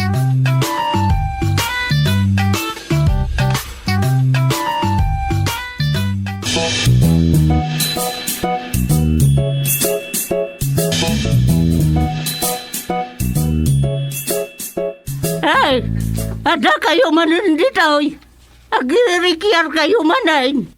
Ay, adda kayo manen ditoy. Agirikiar kayo manen.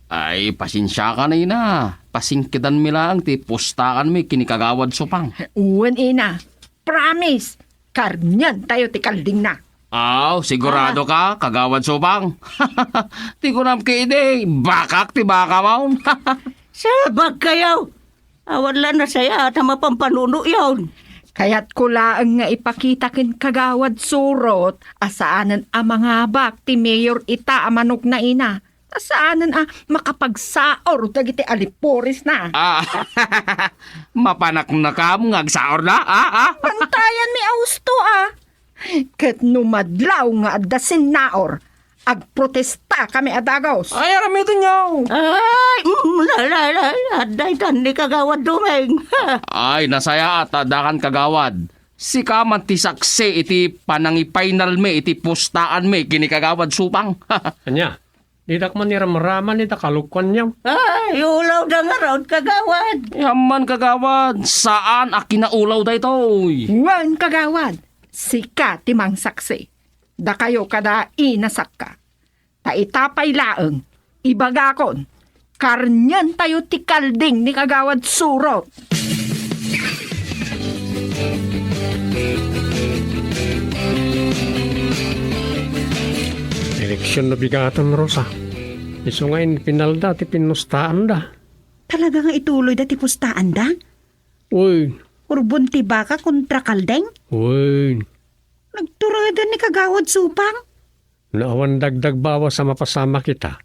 Ay, pasensiakan, ina. Pasingkedanmi laeng ti pustaanmi ken ni Kagawad Supang. Wen, ina. Promise. Karnian tayo ti kaldingna. Aw, sigurado ka, Kagawad Supang? Ti kunam ket idi, bakak ti bakam. Sabagkayo. Awan la nasayaat a mapampanunoyon. Kayatko laeng nga ipakita ken Kagawad Surot a saanen a mangabak ti mayor ita a manukna, ina. Ta saanen a makapagsaor dagiti alipurisna. Ah, mapanaknakam nga agsaorda, ah, ah? Bantayanmi a husto, ah. Ket no madlaw nga adda sennaor, agprotestakami a dagus. Ay, aramidenyo. Ay, mm, la, la, la, adda itan ni Kagawad Dumeng. Ay, nasayaat a addakan, Kagawad. Sika man ti saksi iti panangipaynalmi iti pustaanmi ken ni Kagawad Supang. Ania? Didak man iramraman ita kalokuanyo. Ay, ulawda ngarud, Kagawad. Amman, Kagawad, saan a kinaulaw daytoy. Wen, Kagawad, sika ti mangsaksi. Dakayo kada inasakka. Ta ita pay laeng, ibagakon, karnian tayo ti kalding ni Kagawad Surot. Eleksyon no bigaton, Rosa. Isu nga inpinalda ti pinnustaanda. Talaga nga ituloyda ti pustaanda? Uy. Urbon ti baka kontra kalding? Uy. Nagtureden ni Kagawad Supang? No awan dagdagbawas a mapasamak ita,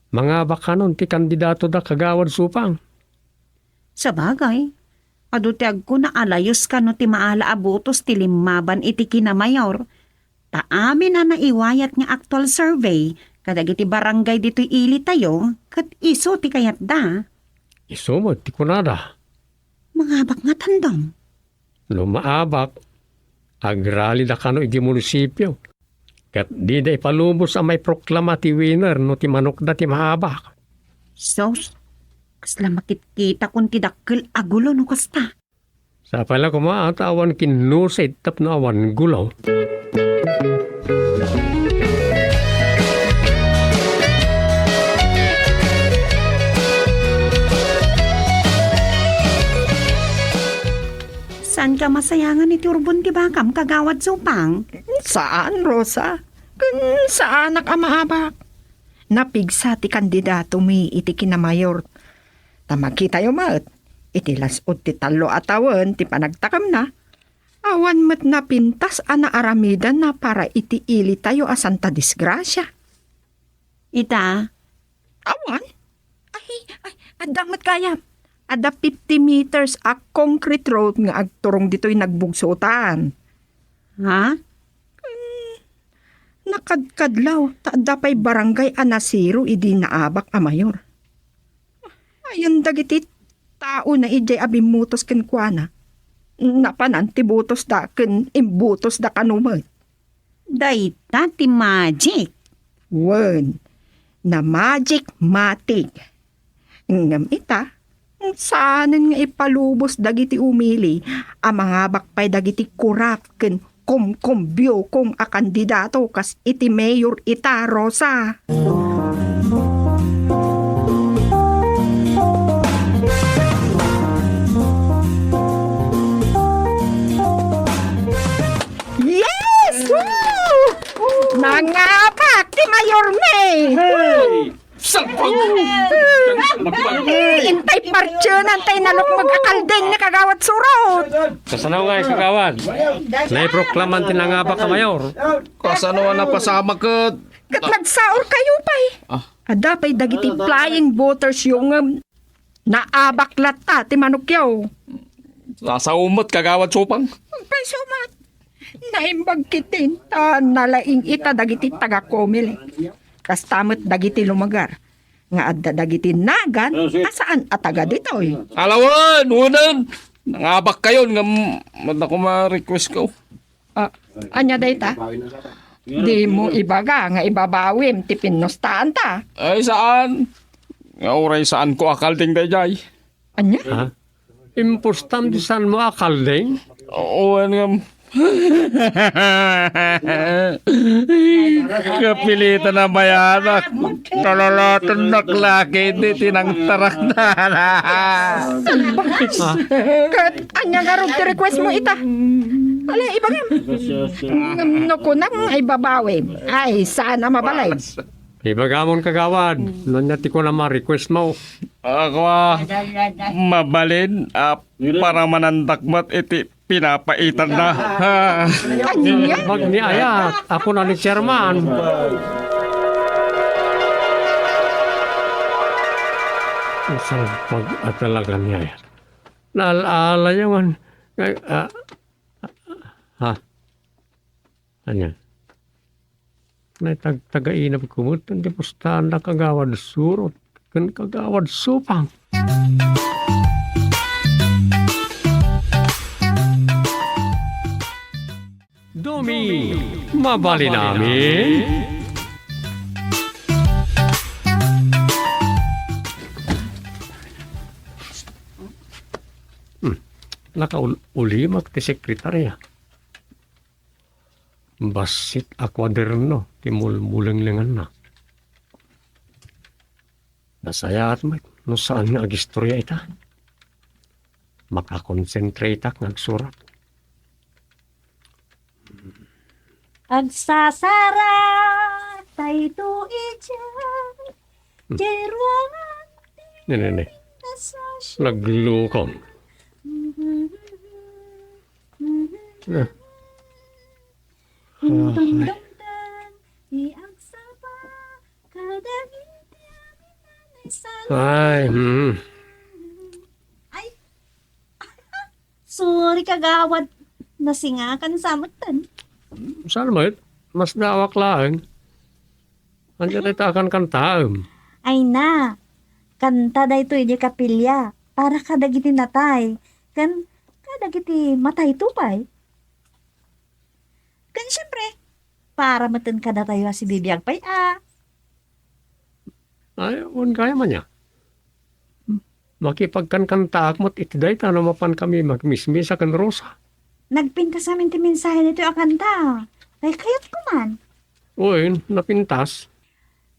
mangabak kanon ti kandidatoda, Kagawad Supang. Sabagay, adu ti agkuna a layus kano ti maala a botos ti limmaban iti kinamayor, ta amin a naiwayat nga aktual survey kadagiti barangay ditoy ilitayo ket isu ti kayatda. Isu met ti kunada. Mangabak nga tandem. No maabak, agralida kano iti munisipio. Ket dida ipalubos a maiproklama ti winner no ti manukda ti maabak. Sus, kasla makitkitakon ti dakkel a gulo no kasta. Sapay la koma ta awan kinnusit tapno awan gulo. Saanka masayangan iti urbon ti bakam, Kagawad Supang? Saan, Rosa. Ken saanak a maabak. Napigsa ti kandidatomi iti kinamayor. Ta makitayo met, iti las-ud ti tallo a tawen ti panagtakemna, awan met napintas a naaramidanna para iti ilitayo a santa disgrasia. Ita? Awan. Ay, ay, adda met gayam. Adda fifty meters a concrete road nga agturong ditoy nagbugsotan. Ha? Hmm, nakadkadlaw, ta adda pay barangay a nasiro idi naabak a mayor. Ayan dagiti tao na idiay a bimmutos kenkuana. Napanan ti butosda ken imbutosda kano met. Dayta ti magic. Wen, na-magic matic. Ngem ita, saanen nga ipalubos dagiti umili a mangabak pay dagiti kurap ken kumkumbiokong a kandidato kas iti mayor ita, Rosa. Yes! Woo! Nangabak ti mayormi! Hey! Sagpag! Intay partsyonan tay nalukmag a kalding ni Kagawad Surot! Kasano nga, Kagawad? Naiproklaman ti nangabak a mayor. Kasano a napasamak ket? Ket nagsaor kayo pay. Ah. Adda pay dagiti flying voters yo ngem Naabak latta ti manokyo. Sasao met, Kagawad Supang. Payso met. Naimbag ketdin ta nalaing ita dagiti taga-Comelec. Kasta met dagiti lumagar nga adda dagiti nagan a saan a taga ditoy. Alawen, unen. Nangabakkayon ngem adda koma request ko. Ah, ania dayta? Dimo ibaga nga ibabawim ti pinnustaanta. Ay, saan. Nga uray saanko a kalding daydiay. Ania? Ha? Impustam ti saanmo a kalding? Oo, ngem. Kapilitan a mayanak. Kalalatennak laki, di tinangtarak na. Ket ania ngarud ti request mo ita? Ala, ibagam. Ngem no kunam nga ibabawim, ay, saan a mabalin. Ibagamon, Kagawad, no ania ti kunam a request mo. Ako, ah, mabalin, ah, para manandak met iti pinapaitanna. Ha. Ania? Magniayat, ako na ni Chairman. Salpag a talaga niya. Naal-alayo man. Ay, ah, ha? Ania? Naitagtagainap ko met ti pustaanna, Kagawad Surot ken Kagawad Supang. Domi, mabalin amin? Hmm. Nakaul-, ulimek ti sekretarya. Bassit a kuaderno ti mulmulenglenganna. Nasayaat met no saan nga agistorya ita. Makakonsentrateak nga agsurat. Agsasara tayo idiay. Hmm. Diay ruangan ti Ne, ne, ne. Naglukong. Ah. Ay, hmm. Ay. Sorry, Kagawad. Nasingakan sa metten. Saan met? Masdaawak laeng. Ania dayta a kankantaem? Ay na, kanta daytoy idiay kapilya para kadagiti natay, ken kadagiti matayto pay. Ken siempre, para metten kadatayo a sibibiag pay a. Ay, wen gayam ania. Makipagkankantaak met iti dayta no mapankami magmismisa ken Rosa. Nagpintas amin ti mensahe daytoy a kanta. Kaykayatko man. Wen, napintas.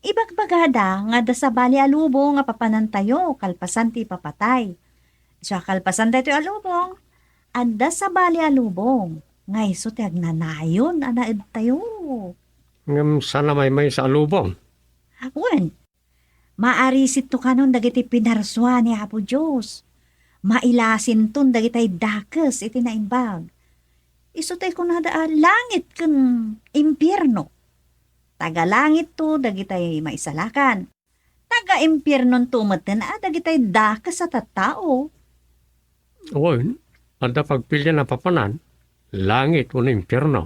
Ibagbagada nga adda sabali a lubong a papanantayo kalpasan ti ipapatay. Isu a kalpasan daytoy a lubong, adda sabali a lubong nga isu ti agnanayon a naedtayo. Ngem saan a maymaysa a lubong? Wen, maarisitto kanon dagiti pinarsua ni Apo Dios. Mailasinton dagitay dakes iti naimbag. Isu ti kunada a langit ken impierno. Taga-langitto dagitay maisalakan. Taga-impiernonto metten a dagitay dakes a tattao. Wen, adda pagpilian a papanan, langit wenno impierno.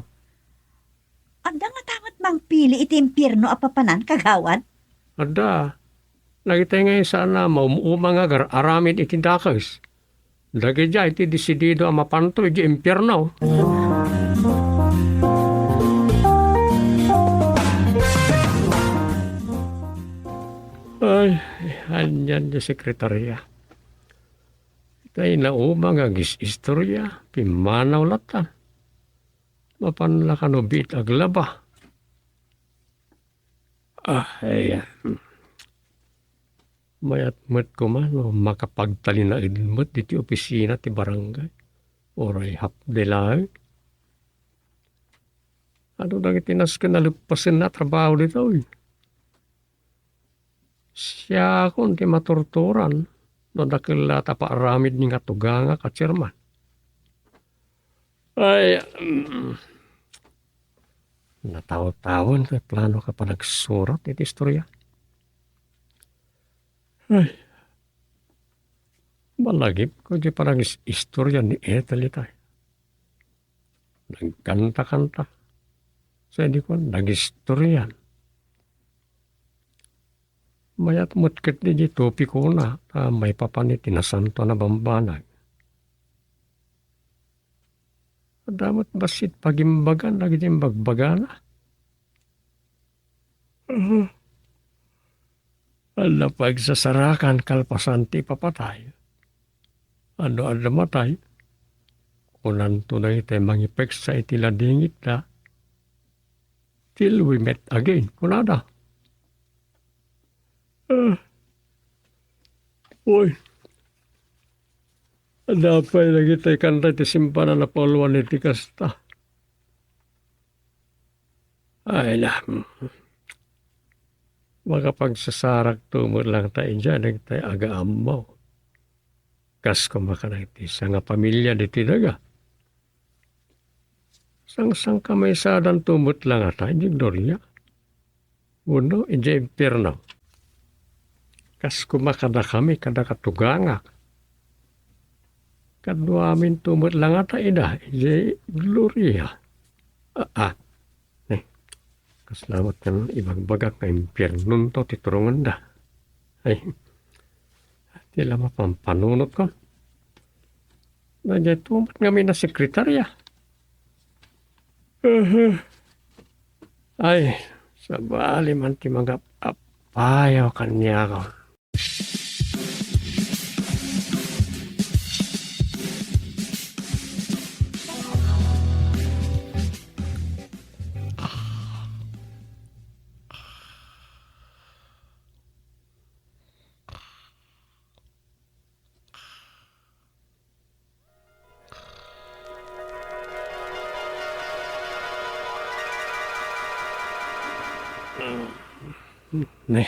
Adda ngata met mangpili iti impierno a papanan, Kagawad? Adda. Dagitay nga saan a maum-uma nga agar-aramid iti dakes. Dagidiay ti desidido a mapanto idiay impierno. Ay, anian ti sekretarya. Tay nauma nga agis-istorya, pimmanaw latta. Mapan la kano biit aglaba. Ah, ay, ah. Mayat met koma no makapagtalinaed met ditoy opisina ti barangay. Uray half day laeng. Adu dagiti nasken a leppasenna a trabaho ditoy? Siakon ti maturturan no dakkel la ta paaramidmi nga tugangak a chairman. Ay, mm, natawtawen ti planok a panagsurat iti istorya. Ay. Malagipko ti panagis-istorya ni Ethel itay. Nagkanta-kanta. Sa idi kuan, nagistorya. Mayat met ketdi di topikona, ta maipapan iti Nasantoan a Bambanag. Adda met bassit pagimbagan dagiti imbagbagana. Adda pagsasarakan kalpasan ti ipapatay. Ano adda matay, kunanto dagiti mangipeksa iti ladingitda, "Till we meet again," kunada. Ah. Uy. Adda pay dagiti kanta iti simpanan a napauluan iti kasta. Ay na. Makapagsasarakto met laeng ta idiay dagiti agaammo. Kas koma kadagiti sangapamilia ditoy daga. Sangsangkamisadanto met laeng ta idiay gloria. Wenno idiay impierno. Kas koma kadakami, kadakayo tugangak. Kaduaminto met laeng ta ida idiay gloria. Ah, ah. Eh, kasla met nga ibagbagak nga impiernonto ti turongenda. Ay, ti la mapampanunotko. Daytoy met ngamin a sekretaria. Aha. Ay, sabali man ti mangap-apayaw kaniak. Ne,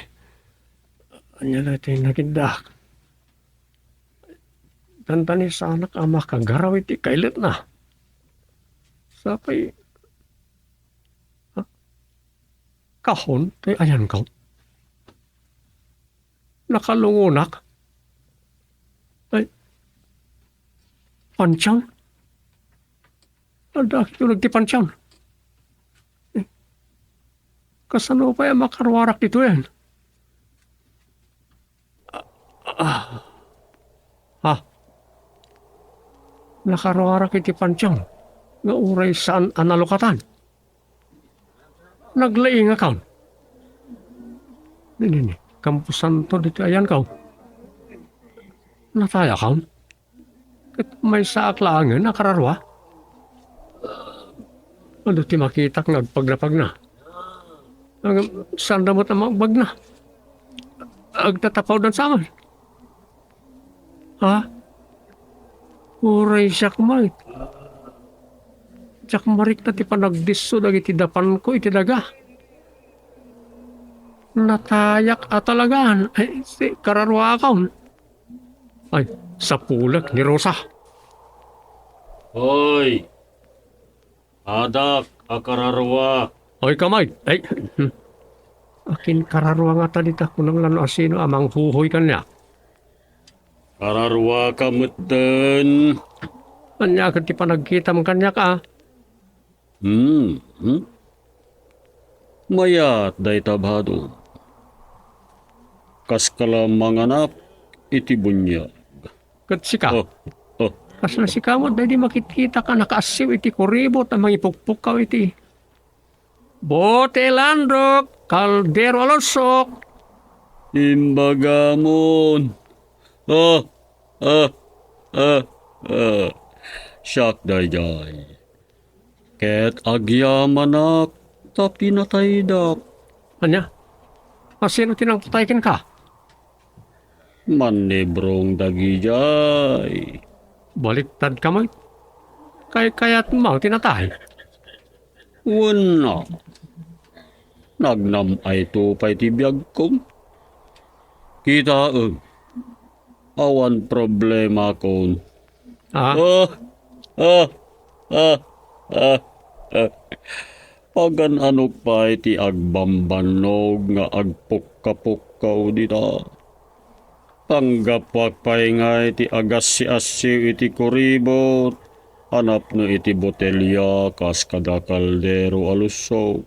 ania daytoy nagiddak? Dandani saanak a makagaraw iti kailetna. Sapay, ha? Kahon, tay ayanko. Nakalungonak. Ay, pantiaw? Adda akit uneg ti pantiaw. Eh, kasano pay a makaruarak ditoyen? Ah, ah. Ha? Nakaruarak iti pantiaw nga uray saan a nalukatan. Naglaingakon. Nini, kampusanto ditoy ayanko. Natayakon. Ket maysaak laengen a kararua. Adu ti makitak nga agpagnapagna. Ngem saanda met a magbagna. Agtatapawdan sa amin. Ha? Uray siak met. Diak marikna ti panagdisso dagiti dapanko iti daga. Natayak a talagan. Ay, si kararuakon. Ay, sapulek ni Rosa. Hoy! Adak a kararua. Oy, kamay. Ay, hmm. Akin kararua ngata dita, kunam la no asino a manghuhoy kaniak. Kararuaka metten. Ania ket ti panagkitam kaniak, a? Hmm, hmm. Mayat dayta bado. Kaska la manganak iti buniag. Ket sika? Oh, oh. Kasla sika met daydi makitkita ka nakaassiw iti kuribot a mangipukpukkaw iti bote landok, kaldero a losok. Imbagamon. Ah, ah, ah, ah. Siak daydiay. Ket agyamanak ta pinataydak. Ania? Asino ti nangpatay kenka? Mannibrong dagidiay. Baliktad ka met. Kaykayatmo ti natay. Wenno, nagnam-ayto pay ti biagko. Kitaem, awan problemakon. Ah? Ah, ah, ah, ah, ah. Pagan-anok pay ti agbambannog nga agpukkapukkaw dita. Tanggapak pay ngay ti agassiassiw iti kuribot a napno iti botelia kas kada kaldero a lusso.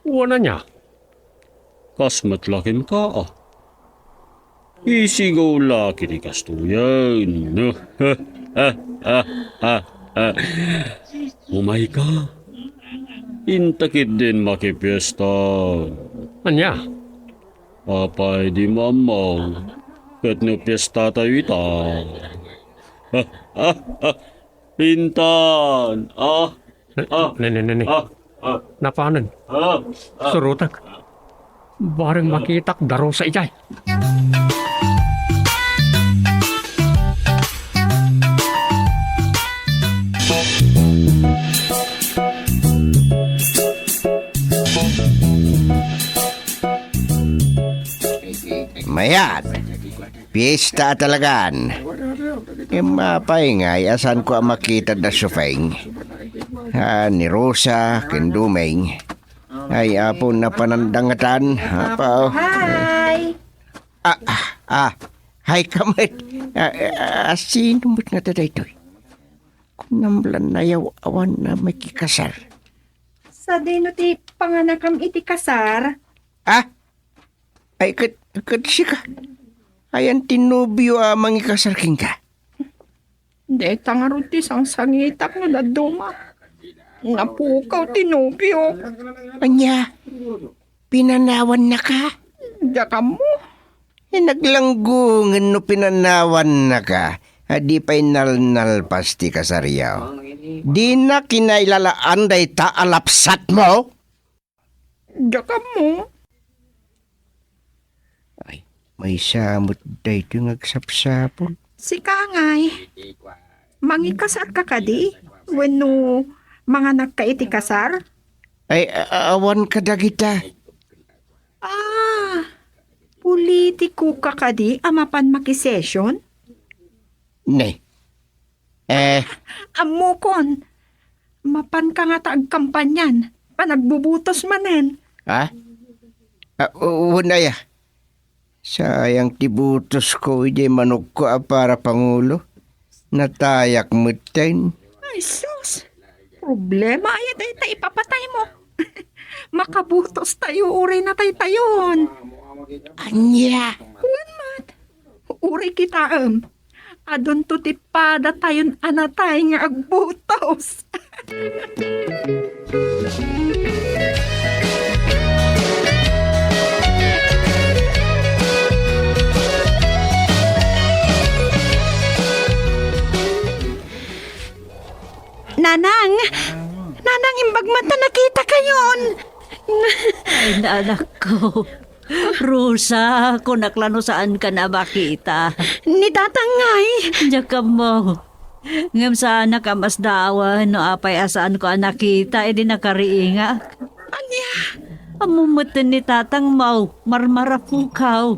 Wen ania? Kas met la kenka, a. Isigaw la iti kastoyen. Umayka. Inta ketdin makipiesta. Ania? Apay di maammo ket no piestatayo ita? Intan, ah, ah, Ne, ne, ne, ne. Ah, ah, Napanen. Ah, ah. Surotek. Bareng makitak, darusa idiay. Mayat. Pista a talagan. Imapay ngay a saanko a makita da Sufeng. Ah, ni Rosa ken Dumeng. Ay, Apo, napanandangatan. Apo. Hi! Ah, ah, ah. Hi ka met. Ah, ah, ah, sino met nga daytoy? Kunam la nayaw-awan a makikasar. Sadino ti panganakam iti kasar? Ah? Ay, ket, ket sika? Ayan ti nobio a mangikasar kenka? Deta ngarud ti sangsangitak no dadduma. Napukaw ti nobio. Ania? Pinanawannaka? Diak ammo. Eh, naglanggongen no pinanawannaka, a di pay nalnalpas ti kasaryo. Dina kinailalaan dayta a lapsatmo? Diak ammo. Ay, maysa met daytoy nga agsapsapul. Sika ngay, mangikasarka kadi? Wenno manganakka iti kasar? Ay, a-, awan kadagita. Ah, politiko ka kadi a mapan makisession? Ne. Eh. Ammokon, mapanka ngata agkampanyan, panagbubutos manen. Ha? Ah, u-, wen aya. Sayang ti butosko idiay manokko a para pangulo. Natayak metten. Ay, sus! Problema aya dayta ipapataymo. Makabutos tayo uray nataytayon. Ania? Wen met. Uray kitaem. Adunto ti padatayon a natay nga agbutos. Nanang! Nanang, imbag man ta nakitakayon! Ay, anakko. Rosa, kunak la no saankan a makita. Ni Tatang ngay? Diak ammo. Ngem saanak a masdawen no apay a saanko a nakita idi nakariingak. Ania? Ammom metten ni Tatangmo, marmarapukaw.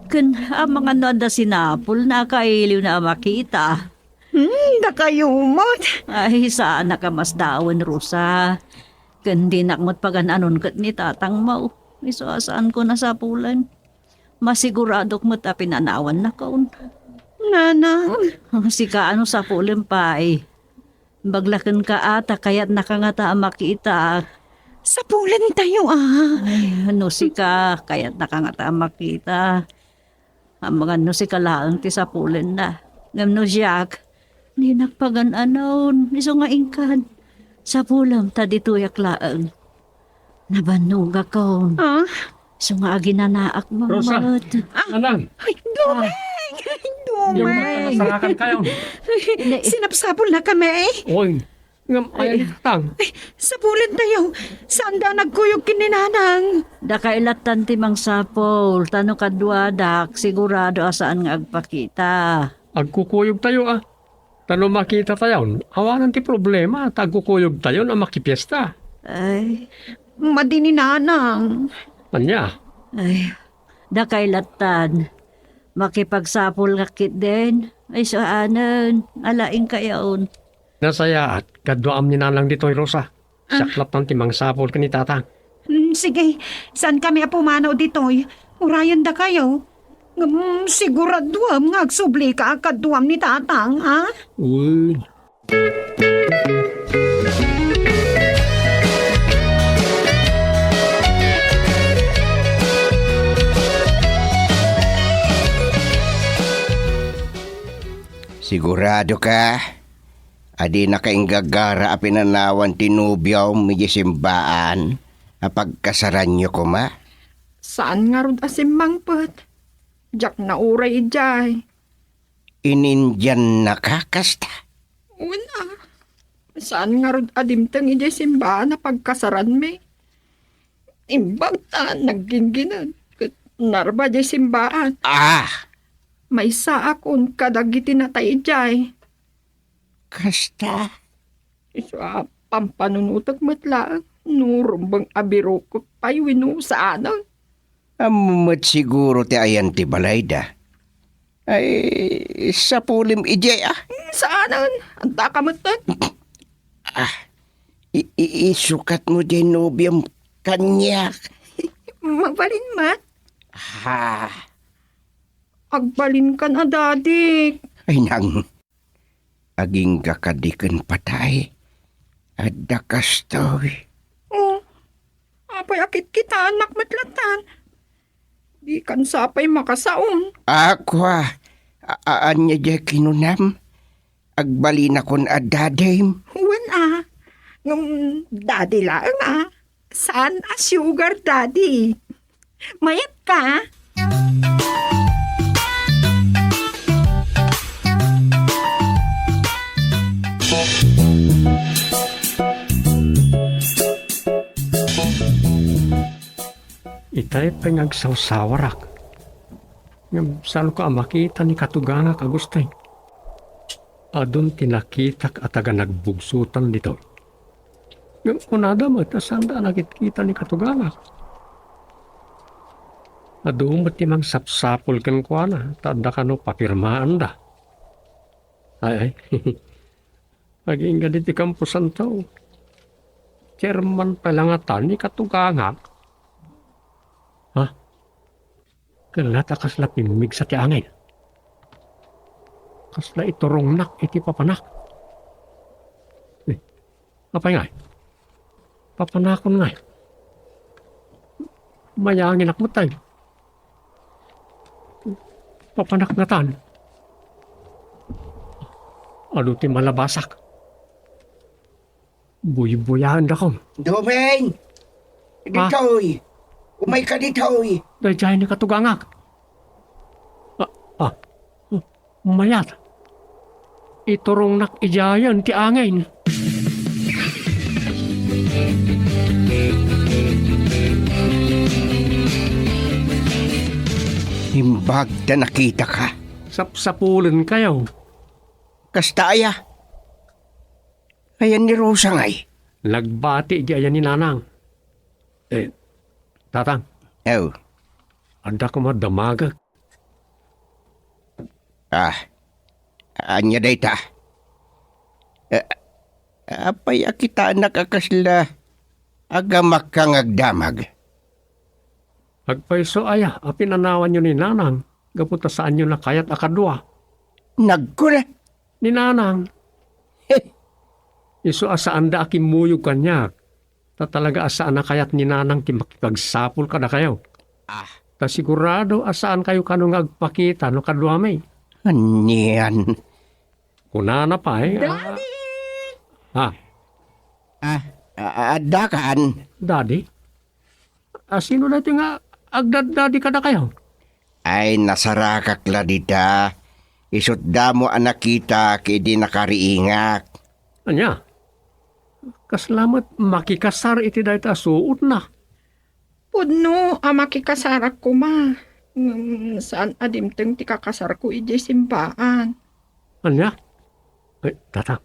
Ken amangan no adda sinapulna a kailiwna a makita. Hmm, dakayo met. Ay, saanak a masdawen, Rosa. Ken dinak met pagan-anon ket ni Tatangmo. Isu a saanko a sapulen. Masiguradok met a pinanawannakon. Nanang. Sika, no sapulem pay. Imbag la kenka a ta kayatnaka ngata a makita. Sapulentayo a. Ay, no sika, kayatnaka ngata a makita. Amangan no sika laeng ti sapulenna. Ngem no siak, dinak pagan-anon, isu nga inkan. Sapulem ta ditoyak laeng. Nabannogakon. Ah? Isu nga aginanaak met. Rosa, met. Ah, Nanang. Ay, Dumeng! Ay, Dumeng! Dumeng! Nasarakan kayo. Sinapsapulnaka met. Oy, ngem ay, ay, tang. Ay, sapulentayo. Saanda a nagkuyog ken ni Nanang. Dakay lattan ti mangsapul, ta no kaduadak, sigurado a saan nga agpakita. Agkukuyogtayo a. Ta no makitatayon, awanen ti problema, ta agkukuyogtayon a makipiesta. Ay. Madi ni Nanang. Ania? Ay, dakay lattan. Makipagsapulak ketdin. Ay, saanen. Alaing kayaon. Nasayaat, kaduaam ni Nanang ditoy, Rosa. Ah. Siak lattan ti mangsapul ken ni Tatang. Mm, sige, saankami a pumanaw ditoy. Urayendakayo. Ngem siguraduem nga agsublika a kaduam ni Tatang, a? Wen. Siguradoka a dinaka inggagara a pinanawan ti nobiom idiay simbaan a pagkasaranyo koma? Saan ngarud a simmangpet. Diak nauray idiay. Inindiannaka kasta? Wen a. Saan ngarud a dimteng idiay simbaan a pagkasaranmi. Imbag ta nagginggined ket narba diay simbaan. Ah! Maysaakon kadagiti natay idiay. Kasta? Isu a pampanunotek met laeng no rumbeng a birokek pay wenno saanen. Ammom met siguro ti ayan ti balayda. Ay, sapulem idiay, a? Saanen. Addaka met, eh. Ah, i-, i-, isukatmo diay nobiom kaniak. Mabalin met? Ha? Agbalinkan a dadik. Ay, nang. Agingga kadi ken patay. Adda kastoy. Oh, apay a kitkitaennak met latta? Dikan sa pay makasaon. Ako, a, a-, ania diay kinunam? Agbalinakon a dadim. Wen a. Ngem dadi laeng a. Saan a sugar daddy. Mayat ka? Itay pay nga agsawsawarak. Ngem saanko a makita ni katugangak a Agustin. Adun ti nakitak a taga nagbugsotan ditoy. Ngem kunada met a saanda a nakitkita ni katugangak. Adu met ti mangsapsapul kenkuana ta adda kano papirmaanda. Ay, ay. Agingga ditoy kamposanto. Chairman pay la ngata ni katugangak. Ha? Ket la ta kasla pimmigsa ti angin. Kasla iturongnak iti papanak. Eh, apay ngay? Papanakon ngay. Mayanginak met ay. Papanak ngatan. Adu ti malabasak. Buybuyaendakon. Doming! Ah? Ditoy! Umayka ditoy! Daydiay ni katugangak. Ah, ah. Mayat. Iturongnak idiayen ti angin. Imbag ta nakitaka. Sapsapulenkayo. Kasta aya? Ayan ni Rosa ngay? Nagbati di ayan ni Nanang. Eh, Tatang. Ew. Adda koma damagek. Ah, ania dayta? Eh, apay a kitaennak a kasla agamakka nga agdamag? Agpayso aya a pinanawanyo ni Nanang gapu ta saanyo nakayat a kadua? Nagkuna. Ni Nanang. Isu a saanda a kimmuyog kaniak, ta talaga a saan a kayat ni Nanang ti makipagsapul kadakayo. Ah. Ta sigurado a saankayo kano nga agpakita no kaduami. Anian? Kunana pay, a- Daddy! Ah. Ah, a-, adda kan? Daddy? A, sino daytoy nga agdaddadi kadakayo? Ay, nasarakak la dita. Isut' damo a nakitak idi nakariingak. Ania? Kasla met makikasar iti dayta a suotna. Pudno a makikasarak koma. Ngem saan a dimteng ti kakasarko idiay simbaan. Ania? Ay, Tatang,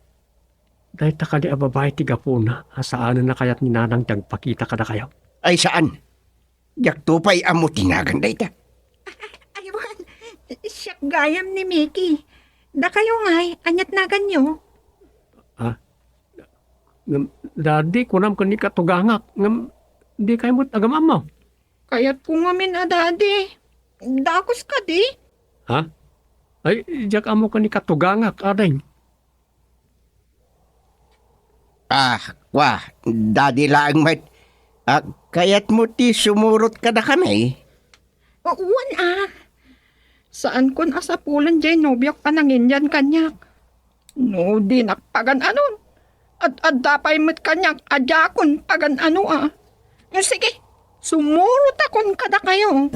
dayta kadi a babai ti gapuna a saanen a kayat ni Nanang ti agpakita kadakayo? Ay, saan. Diakto pay ammo ti nagan dayta. Ay, wen, siak gayam ni Mickey. Dakayo ngay, aniat naganyo? Ah, ngem, Daddy, kunam ken ni katugangak, ngem dikay met agam-ammo. Kayatko ngamin a Daddy. Dagus kadi? Ha? Ay, diak ammo ken ni katugangak, ading. Ah, wa, dadi laeng met. Ah, kayatmo ti sumurot kadakami? Wen a. Saankon a sapulen diay nobiok a nanginyan kaniak. No dinak pagan-anon, ad-adda pay met kaniak a diakon pagan-ano a. Sige, sumurotakon kadakayo.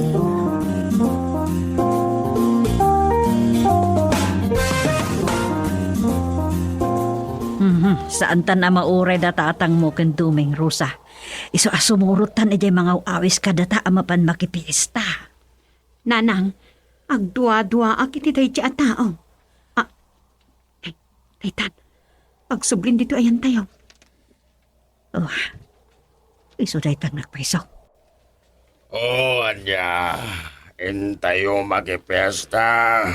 Mhm, saantan a mauray da tatangmo ken Dumeng, Rosa. Isu a sumurottan idiay mangaw-awis kadata a mapan makipiesta. Nanang, agduaduaak iti daydi a tao. Ah, ay, daytan. Agsublin ditoy ayantayo. Oh, isu daytan nagpayso. Oh, ania, intayo makipiesta.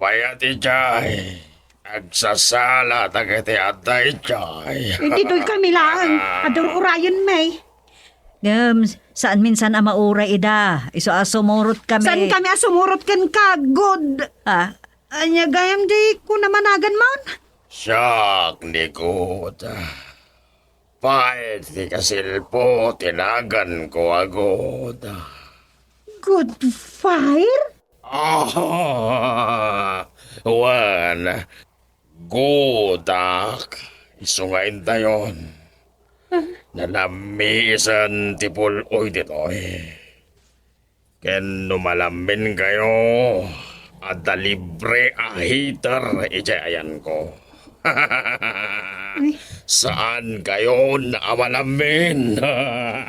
Mayat idiay, agsasala dagiti adda idiay. Ditoy kami laeng, adur-urayenmi. Ngem, saan minsan a mauray ida, isu a sumurot kami. Saan kami a sumurot kenka, Gud? Ah? Ania gayam di kuna managanmon? Siak ni Gud. Pay ti kasilpo ti naganko a Gud. Gud fire? Ah, wen, Gudak, isu nga intayon. Nanammiisen ti pul-oy ditoy. Ken no malamminkayo, adda libre a heater idiay ayanko. Ay. Saankayon a malammin.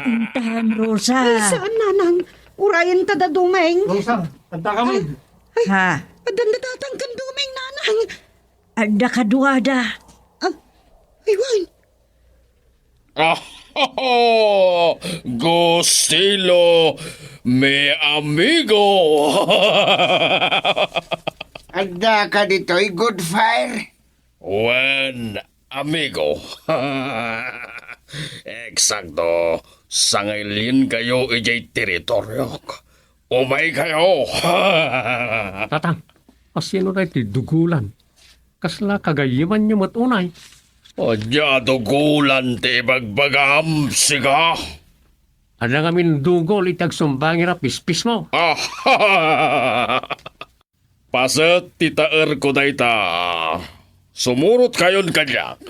Intan, Rosa. Ay, saan, Nanang. Urayenta da Dumeng. Rosa, adda kami. Ay, ay. Ha? Addan da tatang ken Dumeng, Nanang. Adda kaduada. Ah, ay, wen. Ah, gustilo, mi amigo. Adda ka ditoy, Good Fire? Wen, amigo. Eksakto, sangilin kayo idiay teritoriok. Umay kayo. Tatang, asino daytoy dugulan? Kasla kagayyemanyo met unay? Adda dugulan ti ibagbagam, siga. Adda ngamin dugol iti agsumbangira pispismo. Ah, paset ti taerko dayta. Sumurot kayon kaniak.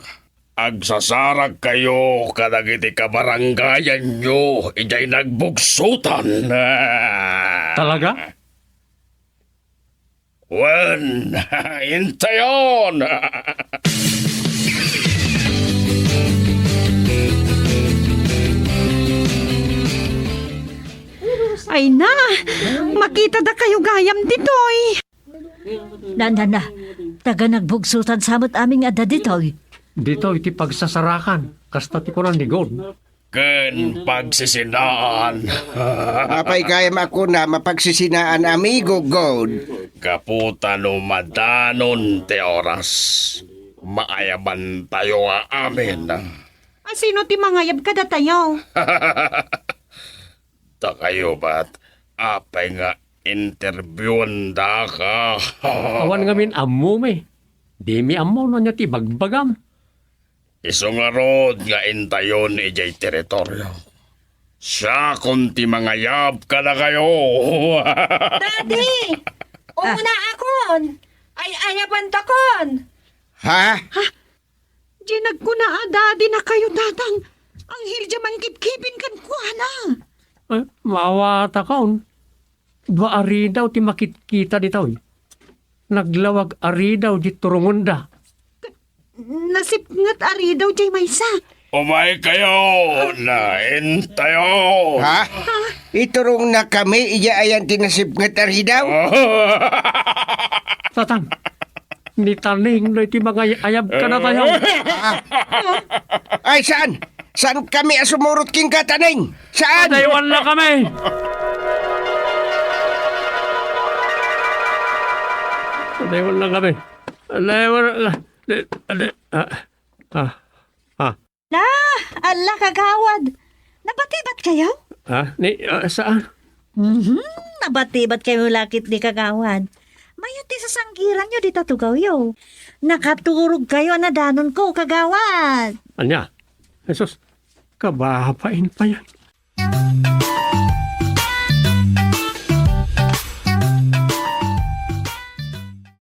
Agsasarak kayo kadagiti kabarangayanyo idiay nagbugsotan. Talaga? Wen, intayon! Ay na, makita da kayo gayam ditoy. Na, na, na, taga nagbugsotan sa met amin nga adda ditoy. Ditoy ti pagsasarakan, kasta ti kunan ni God. Ken pagsisinaan. Apay gayam a kuna mapagsisinaan, amigo God? Gapu ta no madanon ti oras, maayabantayo a amin. A, sino ti mangayab kadatayo? Dakayo bat, apay nga interviewandaka? Awan ngamin ammomi. Dimi ammo no ania ti ibagbagam. Isu ngarud nga intayon idiay teritorio. Siakon ti mangayab kadakayo. Daddy! Umunaakon! Ay-ayabantakon! Ha? Ha? Di nagkuna a daddy na kayo, Tatang. Anghel dia mangkipkipin kenkuana. Eh, maawatakon. Dua a ridaw ti makitkita ditoy. Naglawag a ridaw di turungonda. Nasipnget a ridaw diay maysa. Umay kayo, naintayo. Ha? Iturongna kami, iya ayan ti nasipnget a ridaw? Tatang, ni Taning no iti mangay-ayab kadatayo. Ah. Ay, saan? Saan kami a sumurot kenka, Taning? Saan? Pataywan na kami! Pataywan na kami. Pataywan na, ah, ah, ah. La, ala, kagawad. Nabatibat kayo? Ah, ni, ah, saan? Mhm. Nabatibatkayo la ketdi, kagawad. Mayat ti sasanggiranyo dita tugawyo. Nakaturogkayo a nadanonko, kagawad. Ania? Jesus, kababain payen.